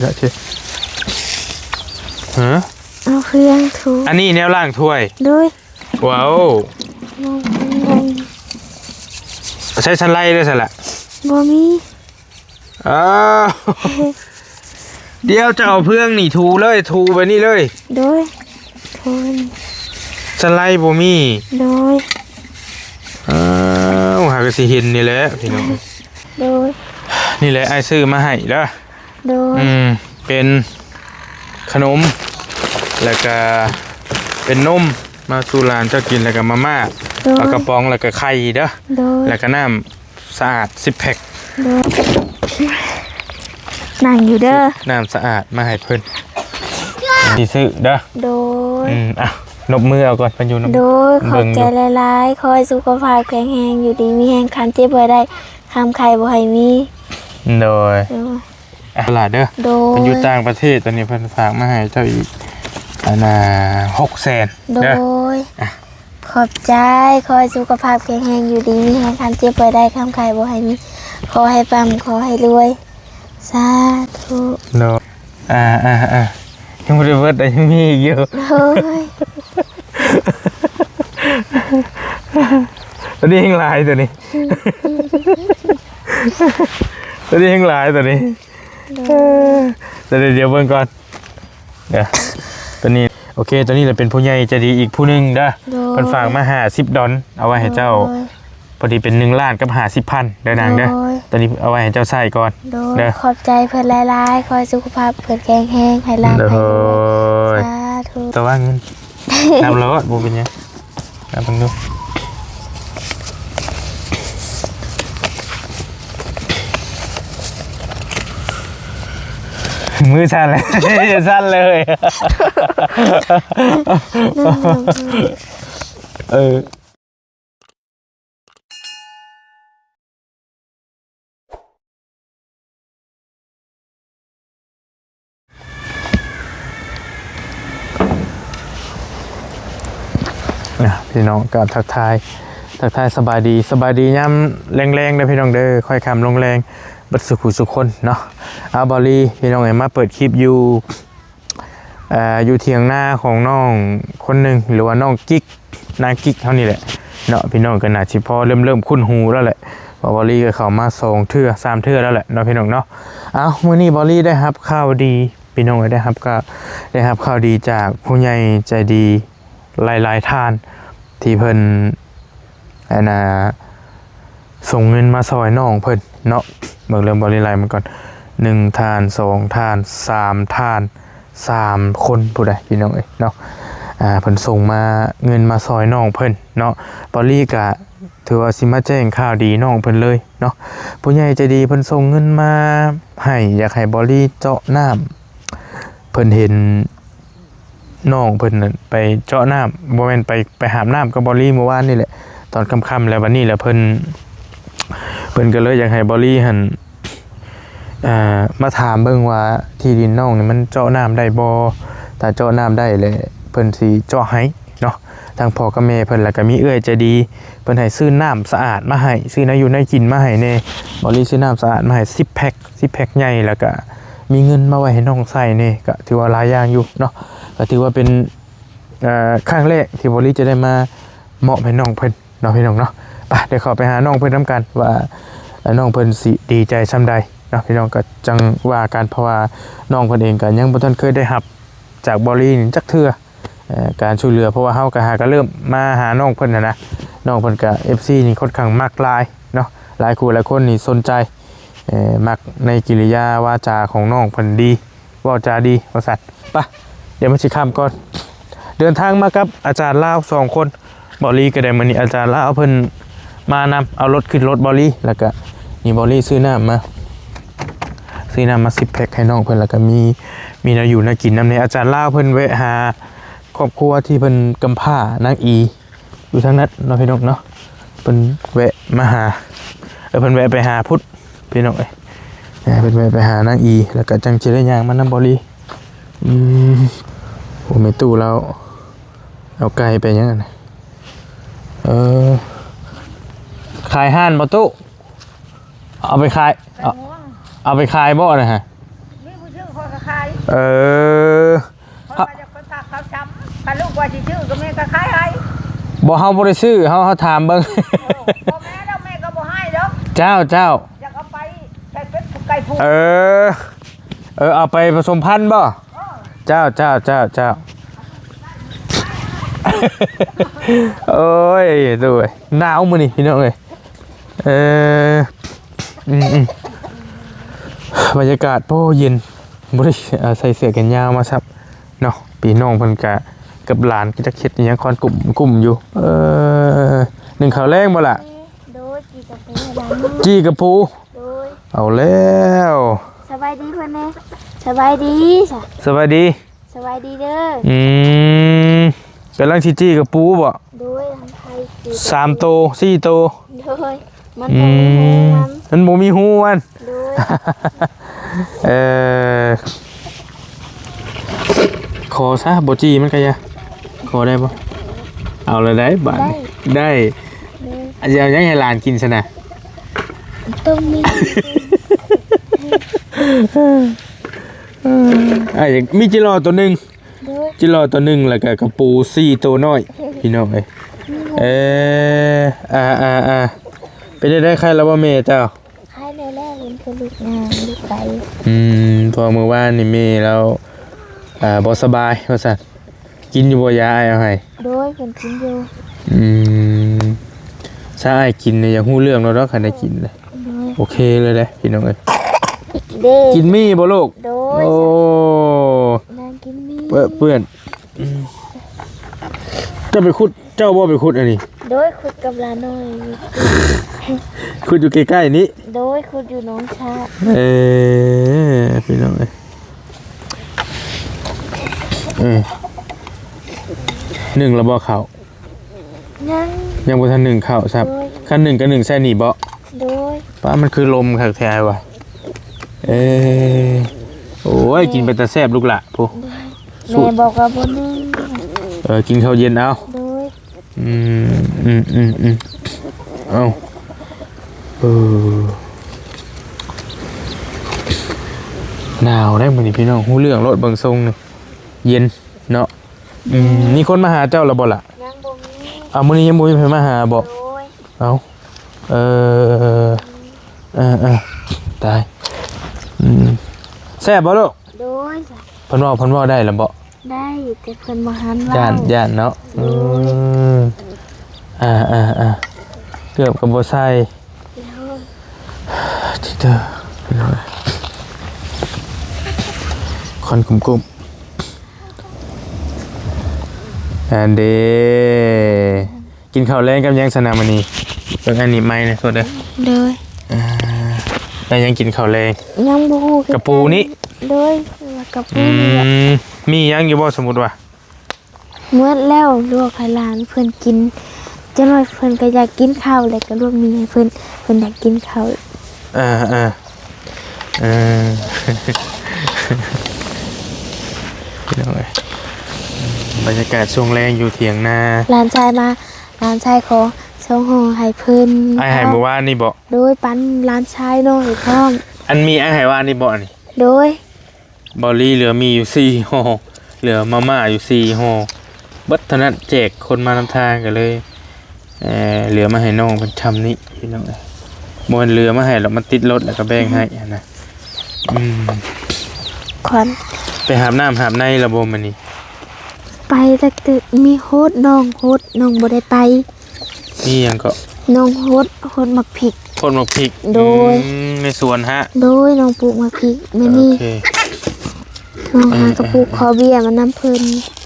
ເດາະເທ ຮະ? ເອົາເຄື່ອງຖູ ອັນນີ້ແນວລ້າງຖ້ວຍ? ໂດຍ. ວ້າວ ໃຊ້ສັນໄລເດີຊັ້ນລະ? ບໍ່ມີ. ອ້າວ ດຽວຈະເອົາເຟືອງນີ້ຖູເລີຍ ຖູໄປນີ້ເລີຍ. ໂດຍ ຖູ ສັນໄລບໍ່ມີ. ໂດຍ. ອ້າວ ຫາກະຊິເຫັນນີ້ແຫຼະພີ່ນ້ອງ. ໂດຍ. ນີ້ແຫຼະ ອ້າຍຊື້ມາໃຫ້ເດີ. ໂດຍ. ອືມ ເປັນຂະໜົມ ແລ້ວກະເປັນນົມມາສູ່ຫຼານເຈົ້າກິນ ແລ້ວກະມາມ່າ ໂດຍ ປາກະປ໋ອງ ແລ້ວກະໄຂ່ເດີ. ໂດຍ. ແລ້ວກະນ້ຳ ສະອາດສິບແພັກ. ໂດຍ. ນັ່ງຢູ່ເດີ. ນ້ຳສະອາດມາໃຫ້ເພິ່ນ ຊິຊື້ເດີ. ໂດຍ. ອືມ ອ່ະ ນົບມືເອົາກ່ອນ ເພິ່ນຢູ່ນຳ. ໂດຍ. ຂອບໃຈຫຼາຍໆ ຂໍໃຫ້ສຸຂະພາບແຂງແຮງ ຢູ່ດີມີແຮງ ຄຳເຈັບບໍ່ໃຫ້ໄດ້ ຄຳໄຂ້ບໍ່ໃຫ້ມີ. ໂດຍ. ໂດຍ. ອ່ະ ຫຼາເດີ. ໂດຍ. ເພິ່ນຢູ່ຕ່າງປະເທດ ຕອນນີ້ເພິ່ນຝາກມາໃຫ້ເຈົ້າອີກ ອັນນ່າ ຫົກແສນເດີ. ໂດຍ. ອ່ະ ຂອບໃຈ ຂໍໃຫ້ສຸຂະພາບແຂງແຮງ ຢູ່ດີມີແຮງ ຄຳເຈັບບໍ່ໃຫ້ໄດ້ ຄຳໄຂ້ບໍ່ໃຫ້ມີ ຂໍໃຫ້ປ້ຳ ຂໍໃຫ້ລວຍ ສາທຸ. ໂດຍ. ອ່າໆໆ ຍັງບໍ່ໄດ້ເບິດ ຍັງມີອີກຢູ່. ໂດຍ. ໂຕນີ້ແຮງຫຼາຍ ໂຕນີ້ ໂຕນີ້ແຮງຫຼາຍ ໂຕນີ້. ໂດຍ. ເອີ ດຽວ ດຽວເບິ່ງກ່ອນເດີ ໂຕນີ້. ໂອເຄ ໂຕນີ້ລະເປັນຜູ້ໃຫຍ່ໃຈດີອີກຜູ້ໜຶ່ງເດີ. ໂດຍ. ເພິ່ນຝາກມາຫ້າສິບດອນ ເອົາໄວ້ໃຫ້ເຈົ້າ. ໂດຍ. ພໍດີເປັນໜຶ່ງລ້ານກັບຫ້າສິບພັນເດີນາງເດີ. ໂດຍ. ໂຕນີ້ເອົາໄວ້ໃຫ້ເຈົ້າໃຊ້ກ່ອນ. ໂດຍ. ເດີ ຂອບໃຈເພິ່ນຫຼາຍໆ ຂໍໃຫ້ສຸຂະພາບເພິ່ນແຂງແຮງ ໃຫ້ລ່ຳໃຫ້ລວຍ. ໂດຍ. ສາທຸ. ແຕ່ວ່າເງິນ ນັບໂລດ ບໍ່ເປັນຫຍັງ. ເອົາເບິ່ງດູ ມືສັ່ນເລີຍ ສັ່ນເລີຍ. ເອີ ອ່ະ ພີ່ນ້ອງກໍທັກທາຍ ທັກທາຍສະບາຍດີ ສະບາຍດີຍາມແລງໆເດີພີ່ນ້ອງເດີ ຄ່ອຍຄ່ຳລົງແລງ ເບິດສູ່ຜູ້ສູ່ຄົນເນາະ. ອາ ບ່າວລີ ພີ່ນ້ອງເອີຍ ມາເປີດຄລິບຢູ່ ອ່າ ຢູ່ຖຽງນາຂອງນ້ອງຄົນໜຶ່ງ ຫຼືວ່ານ້ອງກິກ ນາງກິກເຮົານີ້ແຫຼະເນາະ. ພີ່ນ້ອງກໍໜ້າຊິພໍເລີ່ມໆຄຸ້ນຫູແລ້ວແຫຼະ ເພາະວ່າບ່າວລີກໍເຂົ້າມາສອງເທື່ອສາມເທື່ອແລ້ວແຫຼະເນາະ ພີ່ນ້ອງເນາະ. ເອົ້າ ມື້ນີ້ບ່າວລີໄດ້ຮັບຂ່າວດີ ພີ່ນ້ອງເອີຍ ໄດ້ຮັບ ກໍໄດ້ຮັບຂ່າວດີຈາກຜູ້ໃຫຍ່ໃຈດີຫຼາຍໆທ່ານ ທີ່ເພິ່ນ ອັນນ່າ ສົ່ງເງິນມາຊ່ອຍນ້ອງເພິ່ນເນາະ. ເບິ່ງເລີ່ມບໍລິໄລມັນກ່ອນ ໜຶ່ງທ່ານ ສອງທ່ານ ສາມທ່ານ ສາມຄົນ ຜູ້ໃດພີ່ນ້ອງເອີຍເນາະ. ອ່າ ເພິ່ນສົ່ງມາ ເງິນມາຊ່ອຍນ້ອງເພິ່ນເນາະ. ບໍລິກະຖືວ່າຊິມາແຈ້ງຂ່າວດີນ້ອງເພິ່ນເລີຍເນາະ. ຜູ້ໃຫຍ່ໃຈດີເພິ່ນສົ່ງເງິນມາໃຫ້ ຢາກໃຫ້ບໍລິເຈາະນ້ຳ ເພິ່ນເຫັນ ນ້ອງເພິ່ນນັ້ນໄປເຈາະນ້ຳ ບໍ່ແມ່ນໄປ ໄປຫາບນ້ຳກັບບໍລີມື້ວານນີ້ແຫຼະ ຕອນຄ່ຳໆ ແລ້ວບັດນີ້ແຫຼະ ເພິ່ນ ເພິ່ນກໍເລີຍຢາກໃຫ້ບໍລີຫັ້ນ ອ່າ ມາຖາມເບິ່ງວ່າທີ່ດິນນ້ອງນີ້ມັນເຈາະນ້ຳໄດ້ບໍ່? ຖ້າເຈາະນ້ຳໄດ້ແລ້ວ ເພິ່ນຊິເຈາະໃຫ້ເນາະ. ທັງພໍ່ກັບແມ່ເພິ່ນ ແລ້ວກໍມີເອື້ອຍໃຈດີ ເພິ່ນໃຫ້ຊື້ນ້ຳສະອາດມາໃຫ້ ຊື້ແນວຢູ່ແນວກິນມາໃຫ້ແດ່. ບໍລີຊື້ນ້ຳສະອາດມາໃຫ້ສິບແພັກ ສິບແພັກໃຫຍ່ ແລ້ວກະມີເງິນມາໄວ້ໃຫ້ນ້ອງໃຊ້ແດ່ ກະຖືວ່າຫຼາຍຢ່າງຢູ່ເນາະ. ກະຖືວ່າເປັນ ເອີ ຄັ້ງແລກທີ່ບໍລີຈະໄດ້ມາມອບໃຫ້ນ້ອງເພິ່ນເນາະ ພີ່ນ້ອງເນາະ. ໄປ ດຽວເຂົ້າໄປຫານ້ອງເພິ່ນນຳກັນວ່າ ເອີ ນ້ອງເພິ່ນຊິດີໃຈສ່ຳໃດເນາະ ພີ່ນ້ອງ. ກະຈັ່ງວ່າກັນ ເພາະວ່ານ້ອງເພິ່ນເອງກະຍັງບໍ່ທັນເຄີຍໄດ້ຮັບຈາກບໍລີນີ້ຈັກເທື່ອ ເອີ ການຊ່ວຍເຫຼືອ ເພາະວ່າເຮົາກໍຫາກໍເລີ່ມມາຫານ້ອງເພິ່ນຫັ້ນນະ. ນ້ອງເພິ່ນກໍ ເອັຟຊີ ນີ້ຄ່ອນຂ້າງມັກຫຼາຍເນາະ ຫຼາຍຄູ່ຫຼາຍຄົນນີ້ສົນໃຈ ເອີ ມັກໃນກິລິຍາວາຈາຂອງນ້ອງເພິ່ນດີ ເວົ້າຈາດີວ່າຊັ້ນ. ໄປ ດຽວມັນຊິຄ່ຳກ່ອນ. ເດີນທາງມາກັບອາຈານລາວສອງຄົນ ບໍລີກໍໄດ້ ມື້ນີ້ອາຈານລາວເພິ່ນມານຳ ເອົາລົດຂຶ້ນລົດບໍລີ ແລ້ວກໍນີ້ ບໍລີຊື້ນ້ຳມາ ຊື້ນ້ຳມາສິບແພັກໃຫ້ນ້ອງເພິ່ນ ແລ້ວກໍມີ ມີແນວຢູ່ແນວກິນນຳແດ່. ອາຈານລາວເພິ່ນແວະຫາຄອບຄົວທີ່ເພິ່ນກຳພ້ານາງອີ ຢູ່ທາງນັ້ນເນາະ ພີ່ນ້ອງເນາະ. ເພິ່ນແວະມາຫາ ເອີ ເພິ່ນແວະໄປຫາພຸ້ນ ພີ່ນ້ອງເອີຍ. ເພິ່ນແວະໄປຫານາງອີ ແລ້ວກໍຈັ່ງຊິໄດ້ຍ່າງມານຳບໍລີ. ອືມ ໂອ້ ແມ່ຕູ້ລາວເອົາໄກ່ໄປຫຍັງຫັ້ນນະ? ເອີ ຂາຍຮ້ານບໍ່ຕູ້? ເອົາໄປຂາຍ ເອົາ ເອົາໄປຂາຍບໍ່ນະຮະ? ມີຜູ້ຊື້ ຂ້ອຍກໍ ຂາຍ ເອີ ເພາະວ່າຢາກໄປຝາກເຂົາຊຳ ຄັນລູກວ່າຊິຊື້ກໍແມ່ກໍຂາຍໃຫ້ ບໍ່ ເຮົາບໍ່ໄດ້ຊື້ ເຮົາ ເຮົາຖາມເບິ່ງ ເອີ ບໍ່ແມ່ນດອກ ແມ່ກໍບໍ່ໃຫ້ດອກ ເຈົ້າ ເຈົ້າ ຢາກເອົາໄປໃສ່ເປັດໃສ່ຜູ້ ເອີ ເອີ ເອົາໄປປະສົມພັນບໍ່? ເອີ ເຈົ້າ ເຈົ້າ ເຈົ້າ ເຈົ້າ ໂອ້ຍ ໂດຍ ໜາວມື້ນີ້ພີ່ນ້ອງເອີຍ ເອີ ອືມໆ ບັນຍາກາດ ໂອ້ ເຢັນ ບໍ່ໄດ້ ເອີ ໃສ່ເສື້ອແຂນຍາວມາຊ້ຳເນາະ ພີ່ນ້ອງເພິ່ນກະ ກັບຫຼານກະຈັກເຮັດອີ່ຫຍັງ ຄອນກຸ້ມ ກຸ້ມຢູ່ ເອີ ໜຶ້ງເຂົ້າແລງບໍ່ລະ? ໂດຍ ຈີ່ກະປູຫຼານ ຈີ່ກະປູ ໂດຍ ເອົາແລ້ວ ສະບາຍດີເພິ່ນແດ່ ສະບາຍດີ ສະບາຍດີ ສະບາຍດີເດີ ອືມ ກຳລັງຊິຈີ່ກະປູບໍ່? ໂດຍ ທາງໄທຈີ່ກະປູ ສາມໂຕ ສີ່ໂຕ ໂດຍ ມັນ ອືມ ບໍ່ມີຮູມັນ ມັນບໍ່ມີຮູມັນ ໂດຍ ເອີ ຂໍຊະ ບໍ່ຈີ່ມັນກະຢ່າ ຂໍໄດ້ບໍ່? ເອົາລະໄດ້ບາດນີ້ ໄດ້ ໄດ້ ໂດຍ ອາ ຊິເອົາຫຍັງໃຫ້ຫຼານກິນຊັ້ນນະ? ຕົ້ມມີ ອ້າຍ ມີຈິລໍໂຕໜຶ່ງ ໂດຍ ຈິລໍໂຕໜຶ່ງ ແລ້ວກະກະປູສີ່ໂຕນ້ອຍ ພີ່ນ້ອງເອີຍ ເອີ ອາໆໆ ເປັນຈັ່ງໃດ ໄຄລະບໍ່ແມ່ເຈົ້າ? ໄຄແດ່ແລ້ວ ເຫັນເພິ່ນລຸກຍ່າງລຸກໄປ ອືມ ເພາະມື້ວານນີ້ແມ່ລາວ ອ່າ ບໍ່ສະບາຍວ່າຊັ້ນ ກິນຢູ່ບໍ່ຢາອ້າຍເອົາໃຫ້? ໂດຍ ເພິ່ນກິນຢູ່ ອືມ ຖ້າອ້າຍກິນນີ້ຢາກຮູ້ເລື່ອງແລ້ວດອກ ຄັນໄດ້ກິນນະ ໂດຍ ໂອເຄເລີຍເດ້ພີ່ນ້ອງເອີຍ ເດ້ ກິນໝີ່ບໍ່ລູກ? ໂດຍ ໂອ້ ນາງກິນໝີ່ ເປື້ອນ ອືມ ເຈົ້າໄປຂຸດ ເຈົ້າບໍ່ໄປຂຸດອັນນີ້? ໂດຍ ຂຸດກັບຫຼານນ້ອຍ ຂຸດຢູ່ໃກ້ໆນີ້ ໂດຍ ຂຸດຢູ່ໜອງຊາ ເອີ ພີ່ນ້ອງເອີຍ ເອີ ໜຶ້ງແລ້ວບໍ່ເຂົ້າ? ຍັງ ຍັງບໍ່ທັນໜຶ້ງເຂົ້າຊ້ຳ ໂດຍ ຄັນໜຶ້ງກະໜຶ້ງໃສ່ນີ້ບໍ່? ໂດຍ ປ້າ ມັນຄືລົມຄັກແທ້ຫວາ ເອີ ໂອ້ຍ ກິນເປັນຕາແຊບລູກຫຼ້າ ໂອ້ ແມ່ບອກວ່າບໍ່ໜຶ້ງ ເອີ ກິນເຂົ້າເຢັນເອົາ ໂດຍ ອືມ ອືມ ອືມ ອືມ ເອົ້າ ເອີ ໜາວເດ້ມື້ນີ້ພີ່ນ້ອງ ຮູ້ເລື່ອງໂລດ ເບິ່ງຊົງນີ້ ເຢັນເນາະ ອືມ ມີຄົນມາຫາເຈົ້າແລ້ວບໍ່ລະ? ຍັງບໍ່ມີ ເອົ້າ ມື້ນີ້ຍັງບໍ່ມີໃຜມາຫາບໍ່? ໂດຍ ເອົ້າ ເອີ ເອີ ເອີ ຕາຍ ອືມ ແຊບບໍ່ລູກ? ໂດຍ ເພິ່ນເວົ້າ ເພິ່ນເວົ້າໄດ້ລະບໍ່? ໄດ້ ແຕ່ເພິ່ນບໍ່ຫັນເວົ້າ ຢ້ານ ຢ້ານເນາະ ໂດຍ ອືມ ອ່າໆໆ ເກືອບກໍບໍ່ໃສ່ ໂດຍ ຕິເຕີ ຄວັນກຸ້ມໆ ອັນເດ ກິນເຂົ້າແລງກັບຫຍັງຊັ້ນນະມື້ນີ້? ເບິ່ງອັນນີ້ໃໝ່ນະ ໂທດເດີ ໂດຍ ອ່າ ໄດ້ຫຍັງກິນເຂົ້າແລງ? ຍັງບໍ່ຮູ້ຄືກັນ ກະປູນີ້ ໂດຍ ວ່າກະປູນີ້ແຫຼະ ອືມ ມີຫຍັງຢູ່ບໍ່ ສົມມຸດວ່າ? ໝົດແລ້ວ ລວກໃຫ້ຫຼານເພິ່ນກິນ ຈັກໜ້ອຍເພິ່ນກະຢາກກິນເຂົ້າ ແລ້ວກະລວກໝີ່ໃຫ້ເພິ່ນ ເພິ່ນຢາກກິນເຂົ້າ ເອີ ເອີ ເອີ ພີ່ນ້ອງເອີຍ ບັນຍາກາດຊ່ວງແລງຢູ່ຖຽງນາ ຫຼານຊາຍມາ ຫຼານຊາຍຂໍສອງຫໍ່ໃຫ້ເພິ່ນ ອ້າຍໃຫ້ມື້ວານນີ້ບໍ່? ໂດຍ ປັນຫຼານຊາຍນ້ອຍພ້ອມ ອັນມີອ້າຍໃຫ້ວານນີ້ບໍ່ອັນນີ້? ໂດຍ ເບົາລີເຫຼືອໝີ່ຢູ່ສີ່ຫໍ່ ເຫຼືອມາມ່າຢູ່ສີ່ຫໍ່ ເບິດເທົ່ານັ້ນ ແຈກຄົນມານຳທາງ ກໍເລີຍ ເຫຼືອມາໃຫ້ນ້ອງເພິ່ນຊ່ຳນີ້ພີ່ນ້ອງເອີຍ ບໍ່ແມ່ນເຫຼືອມາໃຫ້ດອກ ມັນຕິດລົດແລ້ວກໍແບ່ງໃຫ້ຫັ້ນນະ ອືມ ຂວັນ ໄປຫາບນ້ຳຫາບໃນລະບໍ່ມື້ນີ້? ໄປແຕ່ ແຕ່ມີໂຮດ ໜອງໂຮດ ນ້ອງບໍ່ໄດ້ໄປ ມີຫຍັງເກາະ? ໜອງໂຮດ ໂຮດໝາກພິກ ໂຮດໝາກພິກ ໂດຍ ອືມ ໃນສວນຫະ ໂດຍ ນ້ອງປູກໝາກພິກ ແມ່ນນີ້ ໂອເຄ ນ້ອງຫາກະປູກ ເອີ ຂໍເບ້ຍມານຳເພິ່ນ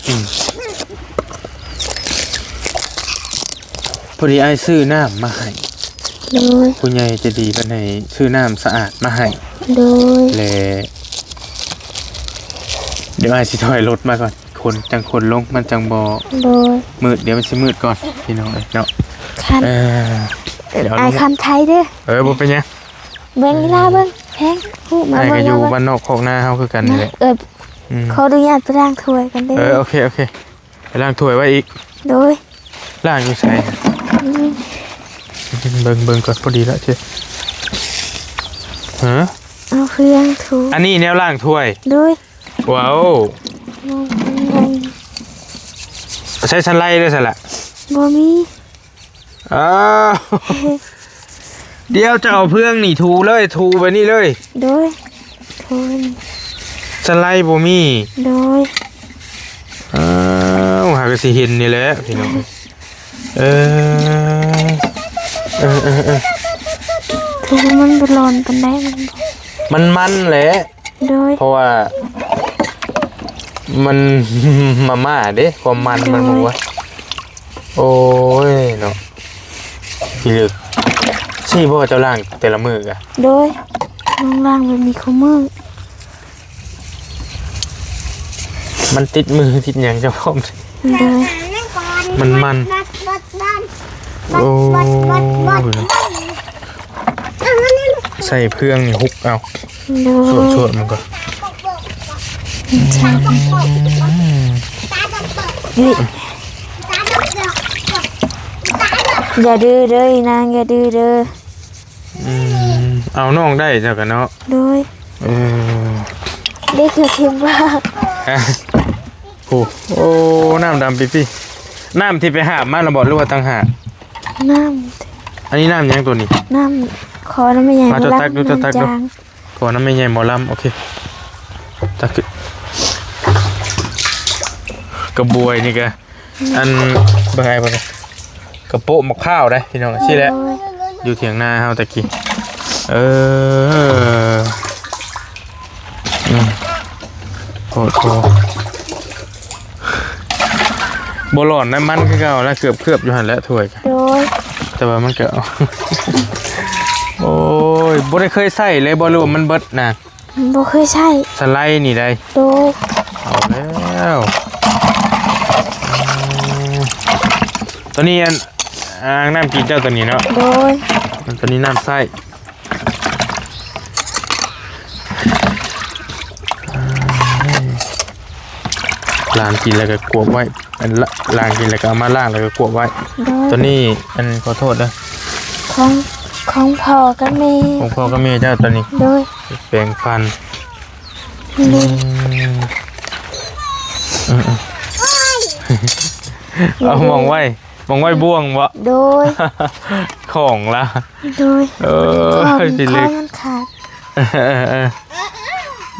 ອືມ ພໍດີອ້າຍຊື້ນ້ຳມາໃຫ້ ໂດຍ ຜູ້ໃຫຍ່ໃຈດີເພິ່ນໃຫ້ຊື້ນ້ຳສະອາດມາໃຫ້ ໂດຍ ແລະ ດຽວອ້າຍຊິຖອຍລົດມາກ່ອນ ຂົນ ຈັ່ງຂົນລົງ ມັນຈັ່ງບໍ່ ໂດຍ ມືດ ດຽວມັນຊິມືດກ່ອນ ພີ່ນ້ອງເອີຍເນາະ ຄັນ ເອີ ດຽວເອົາລົງ ອ້າຍຄັນໄທເດີ ເອີ ບໍ່ເປັນຫຍັງ ເບິ່ງອີ່ຫຼ້າເບິ່ງ ແພງ ຮູ້ມາ ອ້າຍກໍຢູ່ບ້ານນອກຄອກນາເຮົາຄືກັນນີ້ແຫຼະ ເອີ ອືມ ຂໍອະນຸຍາດໄປລ້າງຖ້ວຍກ່ອນເດີ ເອີ ໂອເຄ ໂອເຄ ໄປລ້າງຖ້ວຍໄວ້ອີກ ໂດຍ ລ້າງຢູ່ໃສ? ອືມ ເບິ່ງ ເບິ່ງກ່ອນ ພໍດີລະ ເທ ຮະ? ເອົາເຄື່ອງຖູ ອັນນີ້ແນວລ້າງຖ້ວຍ. ໂດຍ. ວ້າວ ໃຊ້ສັນໄລເດີຊັ້ນລະ. ບໍ່ມີ. ອ້າວ ດຽວຈະເອົາເຟືອງນີ້ຖູເລີຍ ຖູໄປນີ້ເລີຍ. ໂດຍ ຖູ ສັນໄລບໍ່ມີ. ໂດຍ. ອ້າວ ຫາກໍຊິເຫັນນີ້ແຫຼະພີ່ນ້ອງ. ເອີ ເອີ ເອີ ເອີ ຖືວ່າມັນບໍ່ຮ້ອນປານໃດ. ມັນ ມັນແຫຼະ. ໂດຍ. ເພາະວ່າມັນ ມາມ່າເດ້ ຄວາມມັນມັນ. ໂດຍ. ບໍ່ວ່າ ໂອ້ຍເນາະ ພີ່ເລິກ ຊີ້ບໍ່ເຈົ້າລ້າງແຕ່ລະມື້ກະ? ໂດຍ ນ້ອງລ້າງແບບນີ້ຄູ່ມື້. ມັນຕິດມືຕິດຫຍັງເຈົ້າພ້ອມ. ໂດຍ. ມັນມັນ. ໂອ້ຍ ໃສ່ເຟືອງນີ້ຮຸກເອົາ. ໂດຍ. ສວດໆມັນກ່ອນ. ຢ່າດື້ເດີອີນາງ ຢ່າດື້ເດີ. ອືມ ເອົານ້ອງໄດ້ເຈົ້າກະເນາະ. ໂດຍ. ເອີ ເດັກເຂົາທິມວ່າ ໂອ້ ໂອ້ ນ້ຳດຳປິດໆ. ນ້ຳທີ່ໄປຫາບມາລະບໍ ຫຼືວ່າຕ່າງຫາກ? ນ້ຳ ອັນນີ້ນ້ຳຫຍັງໂຕນີ້? ນ້ຳ ຂໍນ້ຳແມ່ໃຫຍ່ ມາ ມາ ເຈົ້າຕັກດູ ເຈົ້າຕັກດູ. ຂໍນ້ຳແມ່ໃຫຍ່ໝໍລຳ. ໂອເຄ ຕັກຂຶ້ນ. ກະບວຍນີ້ກະ ອັນ ເບິ່ງອ້າຍເບິ່ງ ກະໂປະໝາກພ້າວໄດ໋ພີ່ນ້ອງ. ຊີ້ແຫຼະ ໂອ້ຍ ຢູ່ຖຽງນາເຮົາຕະກີ້. ເອີ ອືມ ໂອ້ໂຫ ບໍ່ຮ້ອນນະ ມັນຄືເກົ່າລະ ເກືອບໆຢູ່ຫັ້ນແຫຼະຖ້ວຍ. ໂດຍ. ແຕ່ວ່າມັນກະ ໂອ້ຍ ບໍ່ໄດ້ເຄີຍໃຊ້ເລີຍບໍ່ ຫຼືວ່າມັນເບິດນະ? ບໍ່ເຄີຍໃຊ້ ສະໄລນີ້ໄດ໋. ໂດຍ. ເອົາແລ້ວ ອືມ ໂຕນີ້ອັນ ອ່າງນ້ຳກິນເຈົ້າໂຕນີ້ເນາະ. ໂດຍ. ໂຕນີ້ນ້ຳໃຊ້ ລ້າງກິນແລ້ວກະກວບໄວ້. ອັນລະ ລ້າງກິນແລ້ວກໍເອົາມາລ້າງ ແລ້ວກໍກວບໄວ້. ໂດຍ. ຕົວນີ້ ອັນ ຂໍໂທດເດີ ຂອງ ຂອງພໍ່ກັບແມ່ ຂອງພໍ່ກັບແມ່ເຈົ້າຕົວນີ້. ໂດຍ. ແປງຟັນ. ໂດຍ. ອືມ ເອົາໝ່ອງໄວ້ ໝ່ອງໄວ້ບ່ວງບໍ? ໂດຍ. ຂອງລະ. ໂດຍ. ເອີ ຂອງ ຂອງມັນຂາດ.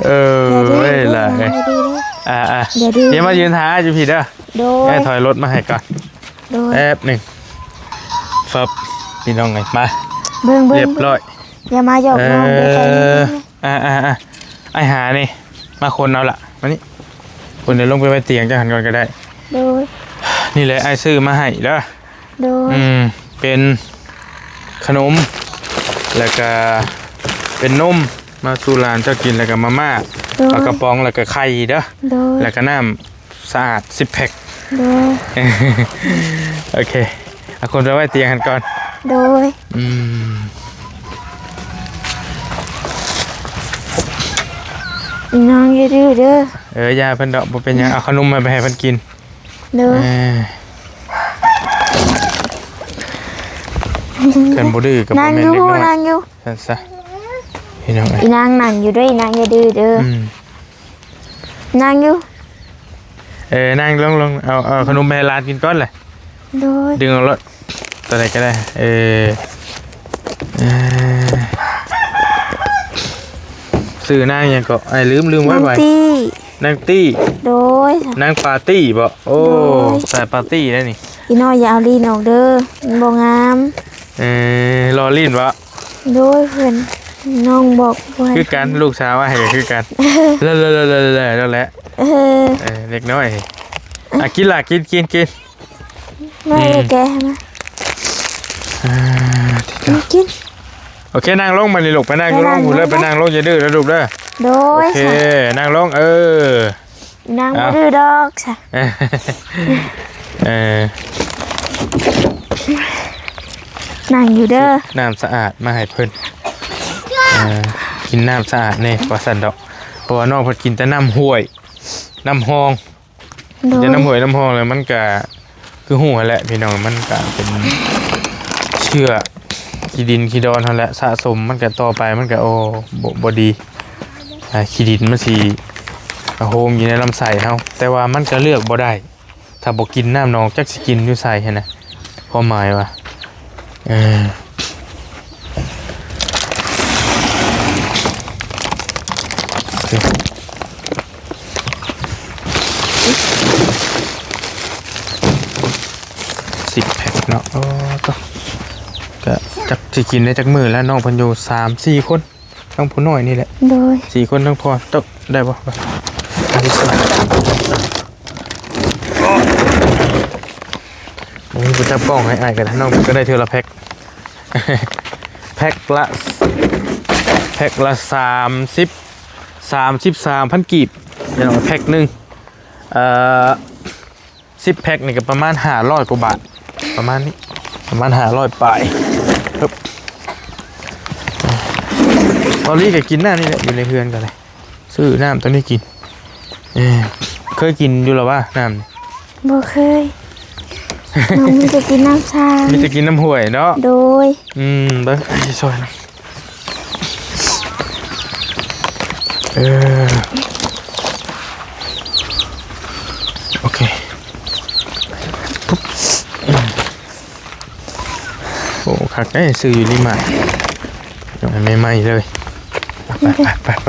ເອີ ເອີ ເອີ ຢ່າດື້ເດີ ຫຼາຍ ຢ່າດື້ເດີ ອ່າໆ ຢ່າດື້ ດຽວມາຢືນຖ້າຢູ່ພີ້ເດີ. ໂດຍ. ແອ ຖອຍລົດມາໃຫ້ກ່ອນ. ໂດຍ. ແປັບໜຶ່ງ ຟຶບ ພີ່ນ້ອງເອີຍ ມາ ເບິ່ງໆ ຮຽບຮ້ອຍ. ຢ່າມາຢອກນ້ອງເດີ ເອີ ອ່າໆໆ ອ້າຍຫານີ້ ມາຄົນເອົາລະ ມານີ້ ຄົນເດີ ລົງໄປໄວ້ຕຽງຈັກຫັ້ນກ່ອນກໍໄດ້. ໂດຍ. ນີ້ແຫຼະ ອ້າຍຊື້ມາໃຫ້ເດີ. ໂດຍ. ອືມ ເປັນຂະໜົມ ແລ້ວກະເປັນນົມ ມາສູ່ຫຼານເຈົ້າກິນ ແລ້ວກະມາມ່າ ໂດຍ ປາກະປ໋ອງ ແລ້ວກະໄຂ່ເດີ. ໂດຍ. ແລ້ວກະນ້ຳສະອາດສິບແພັກ. ໂດຍ. ໂອເຄ ເອົາຄົນໄປໄວ້ຕຽງຫັ້ນກ່ອນ. ໂດຍ. ອືມ ນ້ອງຢ່າດື້ເດີ. ເອີ ຢ່າເພິ່ນດອກ ບໍ່ເປັນຫຍັງ ເອົາຂະໜົມໄປໃຫ້ເພິ່ນກິນ. ໂດຍ. ເອີ ຄັນບໍ່ດື້ກໍບໍ່ແມ່ນເດັກນ້ອຍ ນັ່ງຢູ່ ນັ່ງຢູ່ ຊັ້ນຊະ ພີ່ນ້ອງເອີຍ. ອີນາງນັ່ງຢູ່ເດີ ອີນາງຢ່າດື້ເດີ. ອືມ ນັ່ງຢູ່. ເອີ ນັ່ງລົງໆ ເອົາ ເອົາຂະໜົມໄປໃຫ້ຫຼານກິນກ່ອນແຫຼະ. ໂດຍ. ດຶງເອົາໂລດ ຕົວໃດກໍໄດ້. ເອີ ເອີ ຊື່ນາງຫຍັງເກາະ? ອ້າຍລືມ ລືມໄວ້ ນາງ ໄວ້ ຕີ້ ນາງຕີ້. ໂດຍ. ນາງປາຕີ້ບໍ? ໂອ້ ໂດຍ ສາຍປາຕີ້ໄດ໋ນີ້. ອີນ້ອຍຢ່າເອົາລີ້ນອອກເດີ ມັນບໍ່ງາມ. ເອີ ລໍ້ລີ້ນບໍ? ໂດຍ ເພິ່ນ ນ້ອງບອກວ່າ ຄືກັນ ລູກສາວອ້າຍກໍຄືກັນ. ເລີ ເລີ ເລີ ເລີ ນັ້ນແຫຼະ. ເອີ ເອີ ເດັກນ້ອຍ. ອ່ະ ກິນລະ ກິນ ກິນ ກິນ. ມາ ອືມ ແກະໃຫ້ມາ. ອ່າ ກິນ ກິນ. ໂອເຄ ນັ່ງລົງບາດນີ້ລູກ ໄປນັ່ງຢູ່ໂຮງພຸ້ນເລີຍ ໄປນັ່ງ ໄປນັ່ງລົງ ຢ່າດື້ເດີລູກເດີ. ໂດຍ. ໂອເຄ ນັ່ງລົງ ເອີ ນາງ ເອົ້າ ບໍ່ດື້ດອກຊະ. ເອີ ນັ່ງຢູ່ເດີ. ນ້ຳສະອາດມາໃຫ້ເພິ່ນ ເອີ ກິນນ້ຳສະອາດແດ່ວ່າຊັ້ນດອກ ເພາະວ່ານ້ອງເພິ່ນກິນແຕ່ນ້ຳຫ້ວຍ ນ້ຳຮ່ອງ. ໂດຍ. ກິນແຕ່ນ້ຳຫ້ວຍນ້ຳຮ່ອງແລ້ວມັນກະ ຄືຮູ້ຫັ້ນແຫຼະພີ່ນ້ອງ ມັນກະເປັນເຊື້ອ ຂີ້ດິນຂີ້ດອນຫັ້ນແຫຼະ ສະສົມມັນກໍ ຕໍ່ໄປມັນກໍ ໂອ້ ບໍ່ ບໍ່ດີ ອ່າ ຂີ້ດິນມັນຊິໂຮມຢູ່ໃນລຳໄສ້ເຮົາ ແຕ່ວ່າມັນກໍເລືອກບໍ່ໄດ້ ຖ້າບໍ່ກິນນ້ຳໜອງ ຈັກຊິກິນຢູ່ໃສຫັ້ນນະ ຄວາມໝາຍວ່າ ເອີ ສິບແພັກເນາະ ໂອ້ ໂຕ ກະຈັກຊິກິນໄດ້ຈັກມື້ແລ້ວ ນ້ອງເພິ່ນຢູ່ສາມສີ່ຄົນ ທັງຜູ້ນ້ອຍນີ້ແຫຼະ ໂດຍ ສີ່ຄົນທັງພໍ່ ເຈົ້າໄດ້ບໍ່? ໂອ້ຍ ໄປຈັບກ້ອງໃຫ້ອ້າຍກໍໄດ້ ນ້ອງກໍໄດ້ເທື່ອລະແພັກ ແພັກລະ ແພັກລະສາມສິບ ສາມສິບສາມພັນກີບ ພີ່ນ້ອງ ແພັກໜຶ່ງ ເອີ ສິບແພັກນີ້ກໍປະມານຫ້າຮ້ອຍກວ່າບາດ ປະມານນີ້ ປະມານຫ້າຮ້ອຍປາຍ ບາວລີກໍກິນນ້ຳນີ້ແຫຼະ ຢູ່ໃນເຮືອນກໍໄດ້ ຊື້ນ້ຳຕົວນີ້ກິນ ເອີ ເຄີຍກິນຢູ່ລະວະ ນ້ຳນີ້? ບໍ່ເຄີຍ ນ້ອງມີແຕ່ກິນນ້ຳສ້າງ ມີແຕ່ກິນນ້ຳຫ້ວຍເນາະ ໂດຍ ອືມ ເບິ່ງ ຊິຊ່ອຍນຳ ເອີ ໂອເຄ ໂອ້ ຄັກເດ້ ຊື້ຢູ່ລີມາດ ໃໝ່ໆເລີຍ ໄປ ໂອເຄ ໄປ ໄປ ໄປ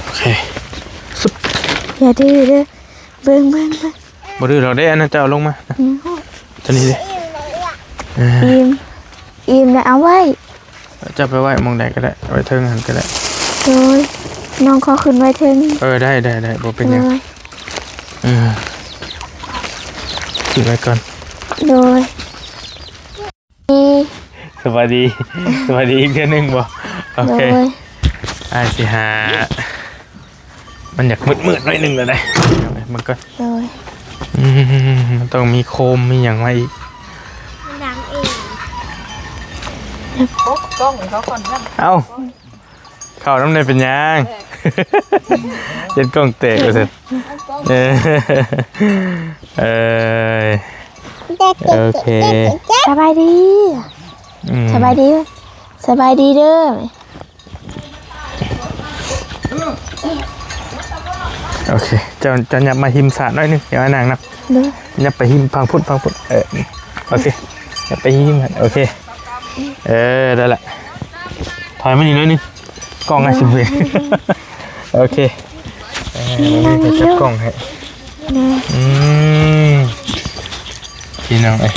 ໂອເຄ ຊຶບ ຢ່າດື້ເດີ ເບິ່ງ ເບິ່ງ ເບິ່ງ ບໍ່ດື້ດອກເດ້ ອັນນັ້ນເຈົ້າເອົາລົງມາ ອືມ ຕົວນີ້ເດ້ ເອີ ອີ່ມ ອີ່ມແລ້ວເອົາໄວ້ ເຈົ້າໄປໄວ້ໝ່ອງໃດກໍໄດ້ ໄວ້ເທິງຫັ້ນກໍໄດ້ ໂດຍ ນ້ອງຂໍຂຶ້ນໄວ້ເທິງ ເອີ ໄດ້ ໄດ້ ໄດ້ ບໍ່ເປັນຫຍັງ ໂດຍ ເອີ ຂຶ້ນໄວ້ກ່ອນ ໂດຍ ສະບາຍດີ ສະບາຍດີອີກເທື່ອໜຶ່ງບໍ່? ໂອເຄ ໂດຍ ອ້າຍຊິຫາ ມັນຢາກມືດໆໜ້ອຍໜຶ່ງແລ້ວເດ້ ເບິ່ງກ່ອນ ໂດຍ ອືມ ມັນຕ້ອງມີໂຄມມີຫຍັງມາອີກ ມັນດັງເອງ ປົກກ້ອງເຂົາກ່ອນ ເອົ້າ ເຂົ້ານຳແດ່ເປັນຫຍັງ? ເຮັດກ້ອງແຕກວ່າຊັ້ນ ເອີ ເອີຍ ໂອເຄ ສະບາຍດີ ອືມ ສະບາຍດີ ສະບາຍດີເດີ ໂອເຄ ເຈົ້າ ເຈົ້າຫຍັບມາຮິມສະໜ້ອຍໜຶ່ງ ດຽວອ້າຍນັ່ງນຳ ເດີ ຫຍັບໄປຮິມຝັ່ງພຸ້ນ ຝັ່ງພຸ້ນ ເອີ ໂອເຄ ຫຍັບໄປຮິມ ໂອເຄ ເອີ ໄດ້ລະ ຖອຍມານີ້ໜ້ອຍໜຶ່ງ ກ້ອງອ້າຍຊິບໍ່ເຫັນ ໂອເຄ ເອີ ນີ້ ນີ້ ຈັບກ້ອງໃຫ້ ນີ້ ອືມ ພີ່ນ້ອງເອີຍ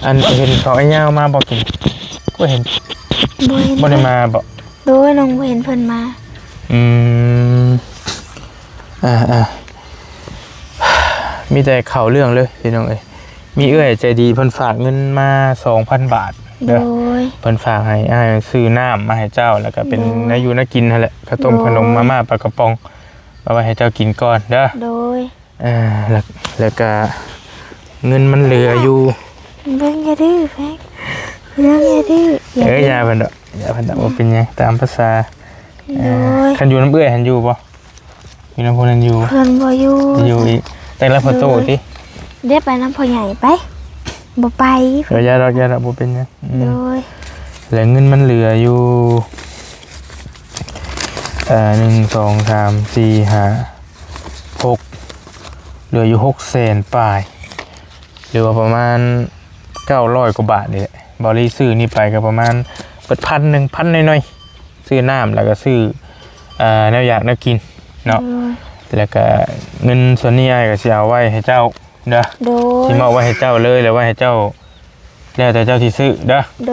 ອັນເຫັນຂອງອ້າຍຍາວມາບໍ່ກິນ? ບໍ່ເຫັນ ບໍ່ເຫັນ ບໍ່ໄດ້ມາບໍ່? ໂດຍ ນ້ອງບໍ່ເຫັນເພິ່ນມາ ອືມ ອ່າໆ ມີແຕ່ເຂົ້າເລື່ອງເລີຍພີ່ນ້ອງເອີຍ ມີເອື້ອຍໃຈດີເພິ່ນຝາກເງິນມາສອງພັນບາດເດີ ໂດຍ ເພິ່ນຝາກໃຫ້ອ້າຍຊື້ນ້ຳມາໃຫ້ເຈົ້າ ແລ້ວກໍເປັນ ໂດຍ ແນວຢູ່ແນວກິນຫັ້ນແຫຼະ ເຂົ້າຕົ້ມ ໂດຍ ຂະໜົມ ມາມ່າ ປາກະປ໋ອງ ເອົາໄວ້ໃຫ້ເຈົ້າກິນກ່ອນເດີ ໂດຍ ເອີ ແລ້ວ ແລ້ວກະເງິນມັນເຫຼືອຢູ່ ເບິ່ງຢ່າດື້ແພງ ເບິ່ງຢ່າດື້ ຢ່າ ເອີ ດື້ ຢ່າເພິ່ນດອກ ຢ່າເພິ່ນດອກ ບໍ່ເປັນຫຍັງ ຕາມພາສາ ໂດຍ ເອີ ຄັນຢູ່ນຳເອື້ອຍຫັ້ນຢູ່ບໍ່? ຢູ່ນຳຜູ້ນັ້ນຢູ່ ເພິ່ນບໍ່ຢູ່ ຢູ່ອີກ ແຕ່ລະພໍ່ຕູ້ຕິ ເດ້ໄປນຳພໍ່ໃຫຍ່ໄປ ບໍ່ໄປ ເອີ ຢ່າດອກ ຢ່າດອກ ບໍ່ເປັນຫຍັງ ອືມ ໂດຍ ແລະເງິນມັນເຫຼືອຢູ່ ເອີ ໜຶ່ງ ສອງ ສາມ ສີ່ ຫ້າ ຫົກ ເຫຼືອຢູ່ຫົກແສນປາຍ ຫຼືວ່າປະມານເກົ້າຮ້ອຍກວ່າບາດນີ້ແຫຼະ ບາວລີຊື້ນີ້ໄປກໍປະມານເບິດພັນໜຶ່ງ ພັນໜ້ອຍໆ ຊື້ນ້ຳ ແລ້ວກໍຊື້ ເອີ ແນວຢາກແນວກິນເນາະ ໂດຍ ແລ້ວກໍເງິນສ່ວນນີ້ອ້າຍກໍຊິເອົາໄວ້ໃຫ້ເຈົ້າເດີ ໂດຍ ຊິມອບໄວ້ໃຫ້ເຈົ້າເລີຍ ແລ້ວໄວ້ໃຫ້ເຈົ້າ ແລ້ວແຕ່ເຈົ້າຊິຊື້ເດີ ໂດ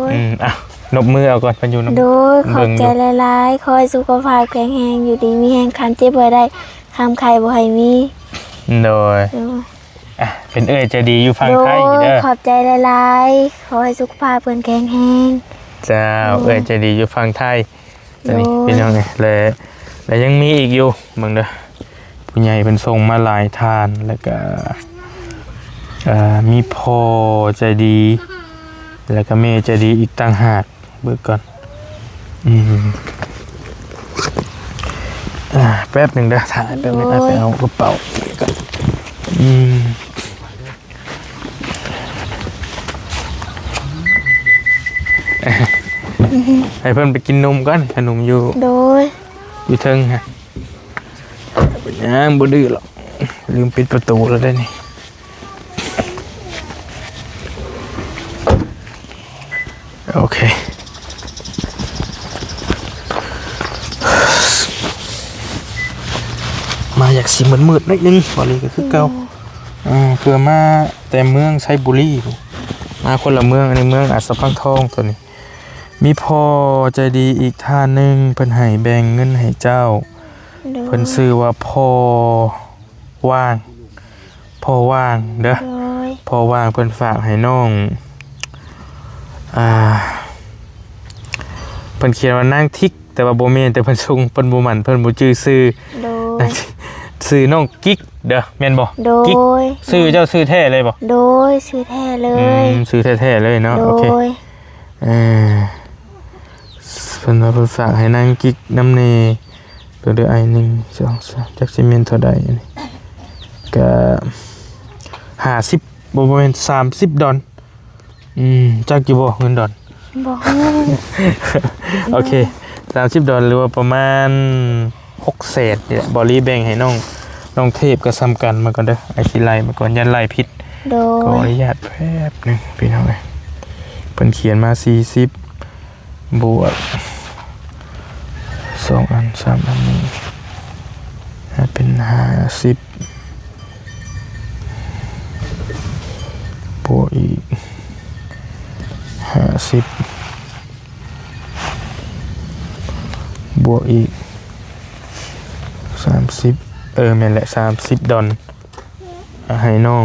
ຍ ອືມ ອ່ະ ນົບມືເອົາກ່ອນ ເພິ່ນຢູ່ນຳ ໂດຍ ຂອບໃຈຫຼາຍໆ ຂໍໃຫ້ສຸຂະພາບແຂງແຮງ ຢູ່ດີມີແຮງ ຄວາມເຈັບບໍ່ໃຫ້ໄດ້ ຄວາມໄຂ້ບໍ່ໃຫ້ມີ ໂດຍ ໂດຍ ອ່ະ ເປັນເອື້ອຍໃຈດີຢູ່ຝັ່ງໄທເດີ ໂດຍ ຂອບໃຈຫຼາຍໆ ຂໍໃຫ້ສຸຂະພາບເພິ່ນແຂງແຮງ ເຈົ້າ ໂດຍ ເອື້ອຍໃຈດີຢູ່ຝັ່ງໄທ ໂດຍ ນີ້ພີ່ນ້ອງເອີຍ ແລະ ແລະຍັງມີອີກຢູ່ ເບິ່ງເດີ ຜູ້ໃຫຍ່ເພິ່ນສົ່ງມາຫຼາຍທ່ານ ແລ້ວກະ ເອີ ມີພໍ່ໃຈດີ ແລ້ວກະແມ່ໃຈດີອີກຕ່າງຫາກ ເບິ່ງກ່ອນ ອືມ ອ່າ ແປັບໜຶ່ງເດີ ຖ້າແປັບໜຶ່ງ ໂດຍ ໄປເອົາກະເປົາກ່ອນ. ອືມ ໃຫ້ເພິ່ນໄປກິນນົມກ່ອນ ຂະໜົມຢູ່ ໂດຍ ຢູ່ເທິງຫັ້ນ. ເປັນຫຍັງ ບໍ່ດື້ຫຼອກ ລືມປິດປະຕູແລ້ວເດ້ນີ້. ໂອເຄ ມາຢາກຊິມືດໆໜ້ອຍໜຶ່ງ ບໍ່ລີກໍຄືເກົ່າ. ອືມ ອ່າ ເພື່ອມາແຕ່ເມືອງໄຊບູລີ ມາຄົນລະເມືອງ. ອັນນີ້ເມືອງອາດສະພັງທອງ ໂຕນີ້. ມີພໍ່ໃຈດີອີກທ່ານໜຶ່ງ ເພິ່ນໃຫ້ແບ່ງເງິນໃຫ້ເຈົ້າ. ໂດຍ ເພິ່ນຊື່ວ່າພໍ່ຫວ່າງ ພໍ່ຫວ່າງເດີ ໂດຍ ພໍ່ຫວ່າງເພິ່ນຝາກໃຫ້ນ້ອງ ອ່າ ເພິ່ນຂຽນວ່ານາງທິກ ແຕ່ວ່າບໍ່ແມ່ນ ແຕ່ເພິ່ນສົ່ງ ເພິ່ນບໍ່ໝັ້ນ ເພິ່ນບໍ່ຈື່ຊື່. ໂດຍ ນາງທິກ ຊື່ນ້ອງກິກເດີ ແມ່ນບໍ່? ໂດຍ ກິກ ຊື່ເຈົ້າຊື່ແທ້ເລີຍບໍ່? ໂດຍ ຊື່ແທ້ເລີຍ. ອືມ ຊື່ແທ້ໆເລີຍເນາະ. ໂດຍ ໂອເຄ ເອີ ເພິ່ນວ່າເພິ່ນຝາກໃຫ້ນາງກິກນຳແດ່ ໂຕເດີ ໄອ ໜຶ່ງ ສອງ ສາມ ຈັກຊິແມ່ນເທົ່າໃດ ອັນນີ້ກະຫ້າສິບ ບໍ່ ບໍ່ແມ່ນ ສາມສິບດອນ. ອືມ ຈັກຢູ່ບໍ່ເງິນດອນ? ບໍ່ຮູ້. ໂອເຄ ສາມສິບດອນ ຫຼືວ່າປະມານຫົກແສນນີ້ແຫຼະ. ບໍລີແບ່ງໃຫ້ນ້ອງ ນ້ອງເທບກໍສ່ຳກັນ. ມາກ່ອນເດີ ໄອຊິໄລ່ມາກ່ອນ ຢ້ານໄລ່ຜິດ. ໂດຍ ຂໍອະນຸຍາດແປັບໜຶ່ງພີ່ນ້ອງເອີຍ. ເພິ່ນຂຽນມາສີ່ສິບ ບວກສອງອັນ ສາມອັນນີ້ ເປັນຫ້າສິບ ບວກອີກຫ້າສິບ ບວກອີກສາມສິບ ເອີ ແມ່ນແຫຼະ ສາມສິບດອນ ໃຫ້ນ້ອງ.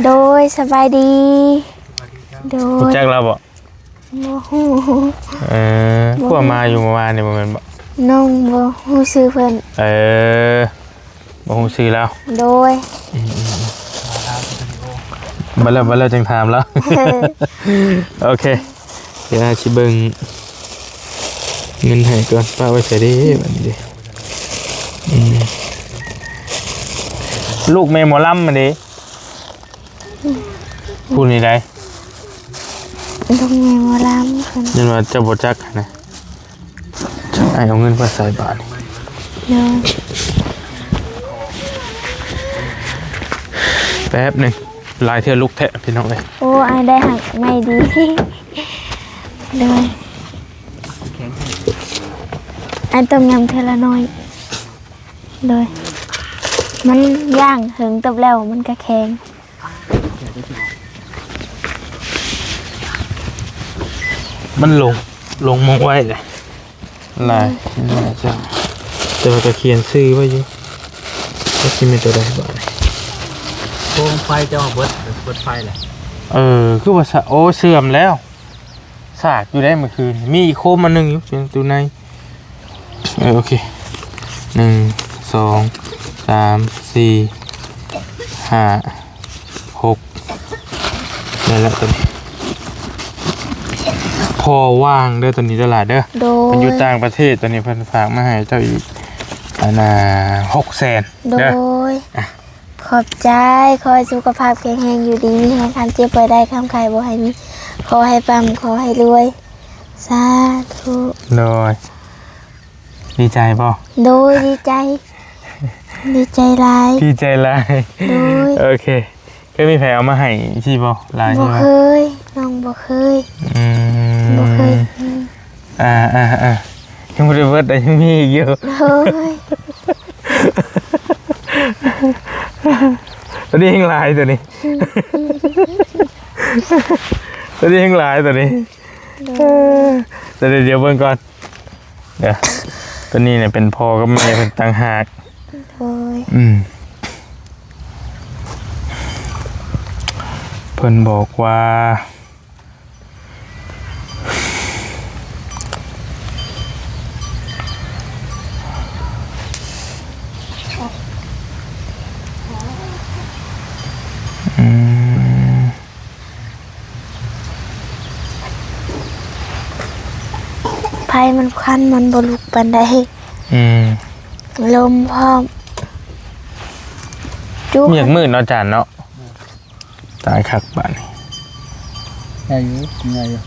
ໂດຍ ສະບາຍດີ. ໂດຍ ຮູ້ຈັກລາວບໍ່? ບໍ່ຮູ້. ເອີ ບໍ່ຮູ້. ພວກມາຢູ່ເມື່ອວານນີ້ບໍ່ແມ່ນບໍ່? ນ້ອງບໍ່ຮູ້ຊື່ເພິ່ນ. ເອີ ບໍ່ຮູ້ຊື່ລາວ. ໂດຍ ອືມໆໆ ບັດແລ້ວ ບັດແລ້ວຈັ່ງຖາມລາວ. ໂອເຄ ດຽວຊິເບິ່ງເງິນໃຫ້ກ່ອນ ປະໄວ້ໃສເດ້ບັດນີ້ເດ້. ອືມ ລູກແມ່ໝໍລຳຫັ້ນເດ້ ຜູ້ນີ້ໃດ? ລູກແມ່ໝໍລຳເພິ່ນ. ຍັນວ່າເຈົ້າບໍ່ຈັກຫັ້ນນະ. ຈັ່ງອ້າຍເອົາເງິນໄປໃສ່ບາດນີ້. ໂດຍ ແປັບໜຶ່ງ ຫຼາຍເທື່ອລຸກແທ້ພີ່ນ້ອງເອີຍ. ໂອ້ ອ້າຍໄດ້ຫັກໃໝ່ດີ. ໂດຍ ອ້າຍຕ້ອງຍຳເທື່ອລະໜ້ອຍ. ໂດຍ ມັນຍ່າງເຫິງເຕີບແລ້ວ ມັນກະແຂງ. ມັນລົງ ລົງມອງໄວ້ແຫຼະ ຫຼາຍ ອືມ ໜ້າຈະ ແຕ່ວ່າກໍຂຽນຊື່ໄວ້ຢູ່ ຈັກຊິແມ່ນຕົວໃດບາດນີ້. ໂຄມໄຟເຈົ້າເບິດ ເບິດໄຟແຫຼະ. ເອີ ຄືວ່າສະ ໂອ້ ເສື່ອມແລ້ວ ສາກຢູ່ໄດ໋ມື້ຄືນ ມີອີກໂຄມອັນໜຶ່ງຢູ່ ເປັນຢູ່ໃນ. ເອີ ໂອເຄ ໜຶ່ງ ສອງ ສາມ ສີ່ ຫ້າ ຫົກ ແມ່ນແລ້ວຕົວນີ້ ພໍ່ຫວ່າງເດີ ຕົວນີ້ເດີຫຼາຍເດີ. ໂດຍ ເພິ່ນຢູ່ຕ່າງປະເທດ ຕົວນີ້ເພິ່ນຝາກມາໃຫ້ເຈົ້າອີກ ອັນນ່າ ຫົກແສນເດີ. ໂດຍ ອ່ະ ຂອບໃຈ ຂໍໃຫ້ສຸຂະພາບແຂງແຮງ ຢູ່ດີມີແຮງ ຄຳເຈັບບໍ່ໄດ້ ຄຳໄຂ້ບໍ່ໃຫ້ມີ ຂໍໃຫ້ປ້ຳ ຂໍໃຫ້ລວຍ ສາທຸ. ໂດຍ ດີໃຈບໍ່? ໂດຍ ດີໃຈ ດີໃຈຫຼາຍ ດີໃຈຫຼາຍ. ໂດຍ ໂອເຄ ເຄີຍມີໃຜເອົາມາໃຫ້ທີ່ບໍ່? ຫຼາຍ ບໍ່ເຄີຍ ນ້ອງບໍ່ເຄີຍ. ອືມ ບໍ່ເຄີຍ. ອ່າໆໆ ຍັງບໍ່ໄດ້ເບິດ ຍັງມີອີກຢູ່. ໂດຍ ຕົວນີ້ແຮງຫຼາຍ ຕົວນີ້ ຕົວນີ້ແຮງຫຼາຍ ຕົວນີ້. ໂດຍ ຕົວນີ້ດຽວເບິ່ງກ່ອນ ເດີ ຕົວນີ້ນະເປັນພໍ່ກັບແມ່ເພິ່ນຕ່າງຫາກ. ໂດຍ ອືມ ເພິ່ນບອກວ່າ ອືມ ໄຟມັນຄວັນ ມັນບໍ່ລຸກປານໃດ. ອືມ ລົມພ້ອມ ຈຸ ມັນຢາກມືດເນາະ ຈານເນາະ. ຕາຍຄັກບາດນີ້ ໄດ້ຢູ່ ໄດ້ຢູ່.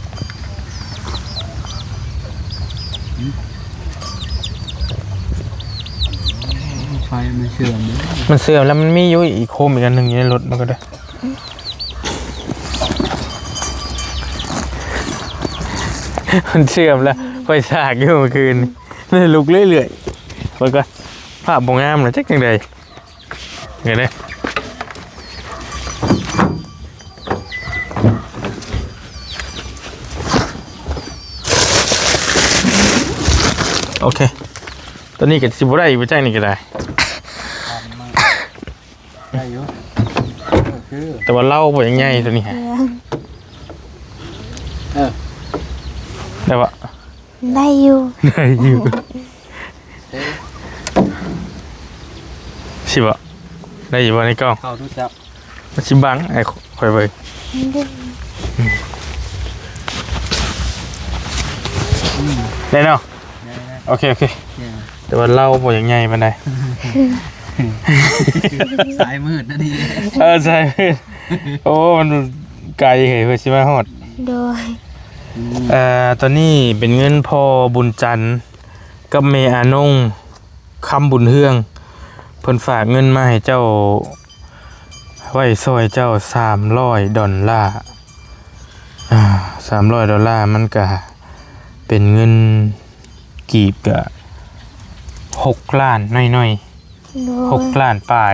ໄຟມັນເສື່ອມເດ້ ມັນເສື່ອມແລ້ວ ມັນມີຢູ່ອີກໂຄມອີກອັນໜຶ່ງຢູ່ໃນລົດມັນກໍໄດ້ ມັນເສື່ອມແລ້ວ. ຂ້ອຍສາກຢູ່ມື້ຄືນນີ້ ລຸກເລື້ອຍໆ ເບິ່ງກ່ອນ ພາບບໍ່ງາມລະ ຈັກຈັ່ງໃດ. ນີ້ເດ້ ໂອເຄ ຕົວນີ້ກໍຊິບໍ່ໄດ້ຢູ່ ໄປຈັກນີ້ກໍໄດ້ ໄດ້ຢູ່ ເອີ ຄື ແຕ່ວ່າເລົາບໍ່ໃຫຍ່ຕົວນີ້ ເອີ ໄດ້ບໍ່? ໄດ້ຢູ່ ໄດ້ຢູ່ ຊິບໍ່? ໄດ້ຢູ່ບໍ່ໃນກ້ອງ? ເຂົ້າດູເຈົ້າ ມັນຊິບັງ ໃຫ້ຂ້ອຍເບິ່ງ ໄດ້ເນາະ? ໄດ້ ໂອເຄ ໂອເຄ ແຕ່ວ່າເລົາບໍ່ຢາກໃຫຍ່ປານໃດ ສາຍມືດນະນີ້ ເອີ ສາຍມືດ ໂອ້ ມັນໄກເຮີ້ຍ ເພື່ອຊິມາຮອດ ໂດຍ ອືມ ເອີ ຕອນນີ້ເປັນເງິນພໍ່ບຸນຈັນ ກັບແມ່ອານົງ ຄຳບຸນເຮືອງ ເພິ່ນຝາກເງິນມາໃຫ້ເຈົ້າ ໄວ້ຊ່ອຍເຈົ້າສາມຮ້ອຍດອນລາ ອາ ສາມຮ້ອຍດອນລາ ມັນກະເປັນເງິນກີບກະຫົກລ້ານໜ້ອຍໆ ໂດຍ ຫົກລ້ານປາຍ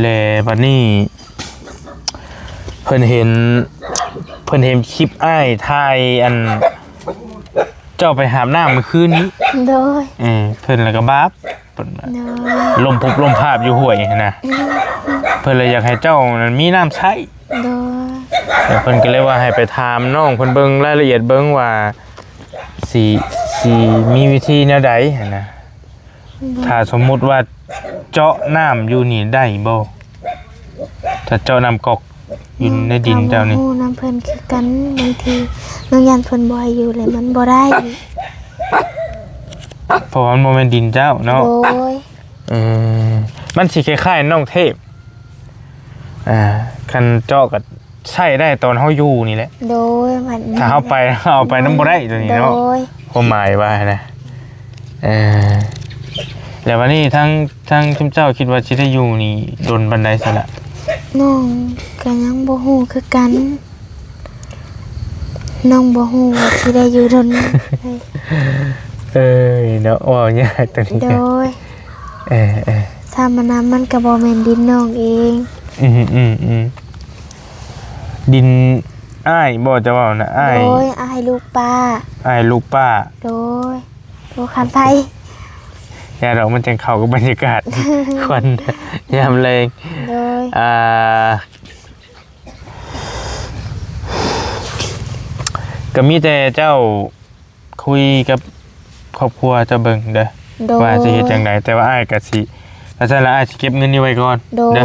ແລະ ບັດນີ້ເພິ່ນເຫັນ ເພິ່ນເຫັນຄລິບອ້າຍຖ່າຍ ອັນ ເຈົ້າໄປຫາບນ້ຳມື້ຄືນນີ້ ໂດຍ ເອີ ເພິ່ນລະກະບາບ ເພິ່ນ ໂດຍ ລົມປຸບລົມພາບຢູ່ຫ້ວຍຫັ້ນນະ ອືມ ເພິ່ນລະຢາກໃຫ້ເຈົ້ານັ້ນມີນ້ຳໃຊ້ ໂດຍ ແລ້ວເພິ່ນກໍເລີຍວ່າໃຫ້ໄປຖາມນ້ອງເພິ່ນເບິ່ງລາຍລະອຽດເບິ່ງວ່າ ຊິ ຊິມີວິທີແນວໃດຫັ້ນນະ. ໂດຍ ຖ້າສົມມຸດວ່າເຈາະນ້ຳຢູ່ນີ້ໄດ້ບໍ່? ຖ້າເຈາະນ້ຳກອກຢູ່ໃນດິນເຈົ້ານີ້ ເຮົາກໍບໍ່ຮູ້ນຳເພິ່ນຄືກັນ ບາງທີນ້ອງຢ້ານເພິ່ນບໍ່ໃຫ້ຢູ່ແລ້ວມັນບໍ່ໄດ້ ເພາະວ່າມັນບໍ່ແມ່ນດິນເຈົ້າເນາະ ໂດຍ ເອີ ມັນຊິຄ້າຍໆນ້ອງເທບ ອ່າ ຄັນເຈາະກໍ ໃຊ້ໄດ້ຕອນເຮົາຢູ່ນີ້ແຫຼະ ໂດຍ ມັນ ຖ້າເຮົາໄປ ເຮົາເອົາໄປນຳບໍ່ໄດ້ຕົວນີ້ເນາະ ໂດຍ ຄວາມໝາຍວ່ານະ ເອີ ແລ້ວບັດນີ້ທາງ ທາງຊຸມເຈົ້າຄິດວ່າຊິໄດ້ຢູ່ນີ້ດົນປານໃດຊັ້ນລະ? ນ້ອງກໍຍັງບໍ່ຮູ້ຄືກັນ ນ້ອງບໍ່ຮູ້ວ່າຊິໄດ້ຢູ່ດົນ ເອີຍເນາະ ເວົ້າຍາກຕົວນີ້ ໂດຍ ເອີໆ ຖ້າມັນນຳມັນກໍບໍ່ແມ່ນດິນນ້ອງເອງ ອືມໆໆ ດິນອ້າຍບໍ່ ເຈົ້າເວົ້ານະ ອ້າຍ ໂດຍ ອ້າຍລູກປ້າ ອ້າຍລູກປ້າ ໂດຍ ໂອ້ ຄັນໄປ ຢ່າດອກ ມັນຈັ່ງເຂົ້າກັບບັນຍາກາດ ຄວັນຍາມແລງ ໂດຍ ອ່າ ກໍມີແຕ່ເຈົ້າ ຄຸຍກັບຄອບຄົວເຈົ້າເບິ່ງເດີ ໂດຍ ວ່າຊິເຮັດຈັ່ງໃດ ແຕ່ວ່າອ້າຍກະຊິ ຖ້າຊັ້ນລະອ້າຍຊິເກັບເງິນນີ້ໄວ້ກ່ອນ ໂດຍ ເດີ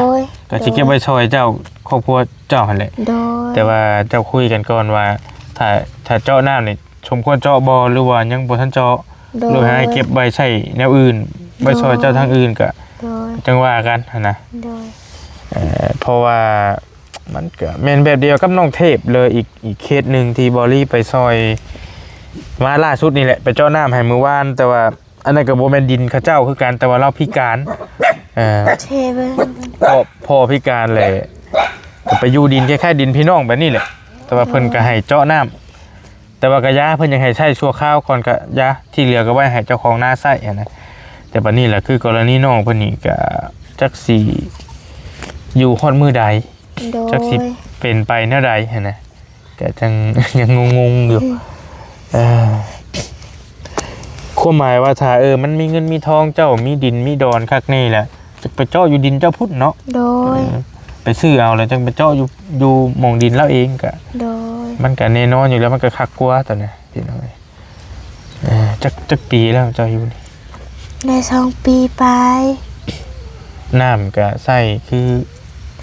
ກະຊິເກັບໄວ້ຊ່ອຍເຈົ້າ ຄອບຄົວເຈົ້າຫັ້ນແຫຼະ ໂດຍ ແຕ່ວ່າເຈົ້າຄຸຍກັນກ່ອນວ່າ ຖ້າ ຖ້າເຈາະນ້ຳນີ້ສົມຄວນເຈາະບໍ່ ຫຼືວ່າຍັງບໍ່ທັນເຈາະ ໂດຍ ຫຼືໃຫ້ເກັບໄວ້ໃຊ້ແນວອື່ນ ໄວ້ຊ່ອຍເຈົ້າທາງອື່ນກະ ໂດຍ ຈັ່ງວ່າກັນຫັ້ນນະ ໂດຍ ເອີ ເພາະວ່າ ມັນກະແມ່ນແບບດຽວກັບນ້ອງເທບເລີຍ ອີກ ອີກເຄສໜຶ່ງທີ່ບອລລີໄປຊ່ອຍມາລ່າສຸດນີ້ແຫຼະ ໄປເຈາະນ້ຳໃຫ້ມື້ວານ ແຕ່ວ່າອັນນັ້ນກໍບໍ່ແມ່ນດິນເຂົາເຈົ້າຄືກັນ ແຕ່ວ່າລາວພິການ ເອີ ເທເບິ່ງ ພໍ່ ພໍ່ພິການແຫຼະ ກໍໄປຢູ່ດິນຄ້າຍໆດິນພີ່ນ້ອງແບບນີ້ແຫຼະ ແຕ່ວ່າເພິ່ນກໍໃຫ້ເຈາະນ້ຳ ແຕ່ວ່າກໍຢ່າ ເພິ່ນຍັງໃຫ້ໃຊ້ຊົ່ວຄາວກ່ອນກໍຢ່າ ທີ່ເຫຼືອກໍໄວ້ໃຫ້ເຈົ້າຂອງນາໃຊ້ຫັ້ນນະ ແຕ່ບັດນີ້ລະ ຄືກໍລະນີນ້ອງເພິ່ນນີ້ກໍຈັກຊິຢູ່ຮອດມື້ໃດ ໂດຍ ຈັກຊິເປັນໄປແນວໃດຫັ້ນນະ ກະຈັ່ງ ຍັງງົງໆຢູ່ ອືມ ເອີ ຄວາມໝາຍວ່າຖ້າ ເອີ ມັນມີເງິນມີທອງ ເຈົ້າມີດິນມີດອນຄັກແນ່ແຫຼະ ຈັກໄປເຈາະຢູ່ດິນເຈົ້າພຸ້ນເນາະ ໂດຍ ເອີ ໄປຊື້ເອົາແລ້ວຈັ່ງໄປເຈາະຢູ່ ຢູ່ໝ່ອງດິນລາວເອງກະ ໂດຍ ມັນກະແນ່ນອນຢູ່ແລ້ວ ມັນກະຄັກກວ່າຕອນນີ້ພີ່ນ້ອງເອີຍ. ເອີ ຈັກ ຈັກປີແລ້ວເຈົ້າຢູ່ນີ້? ໄດ້ສອງປີປາຍ. ນ້ຳກະໃຊ້ຄື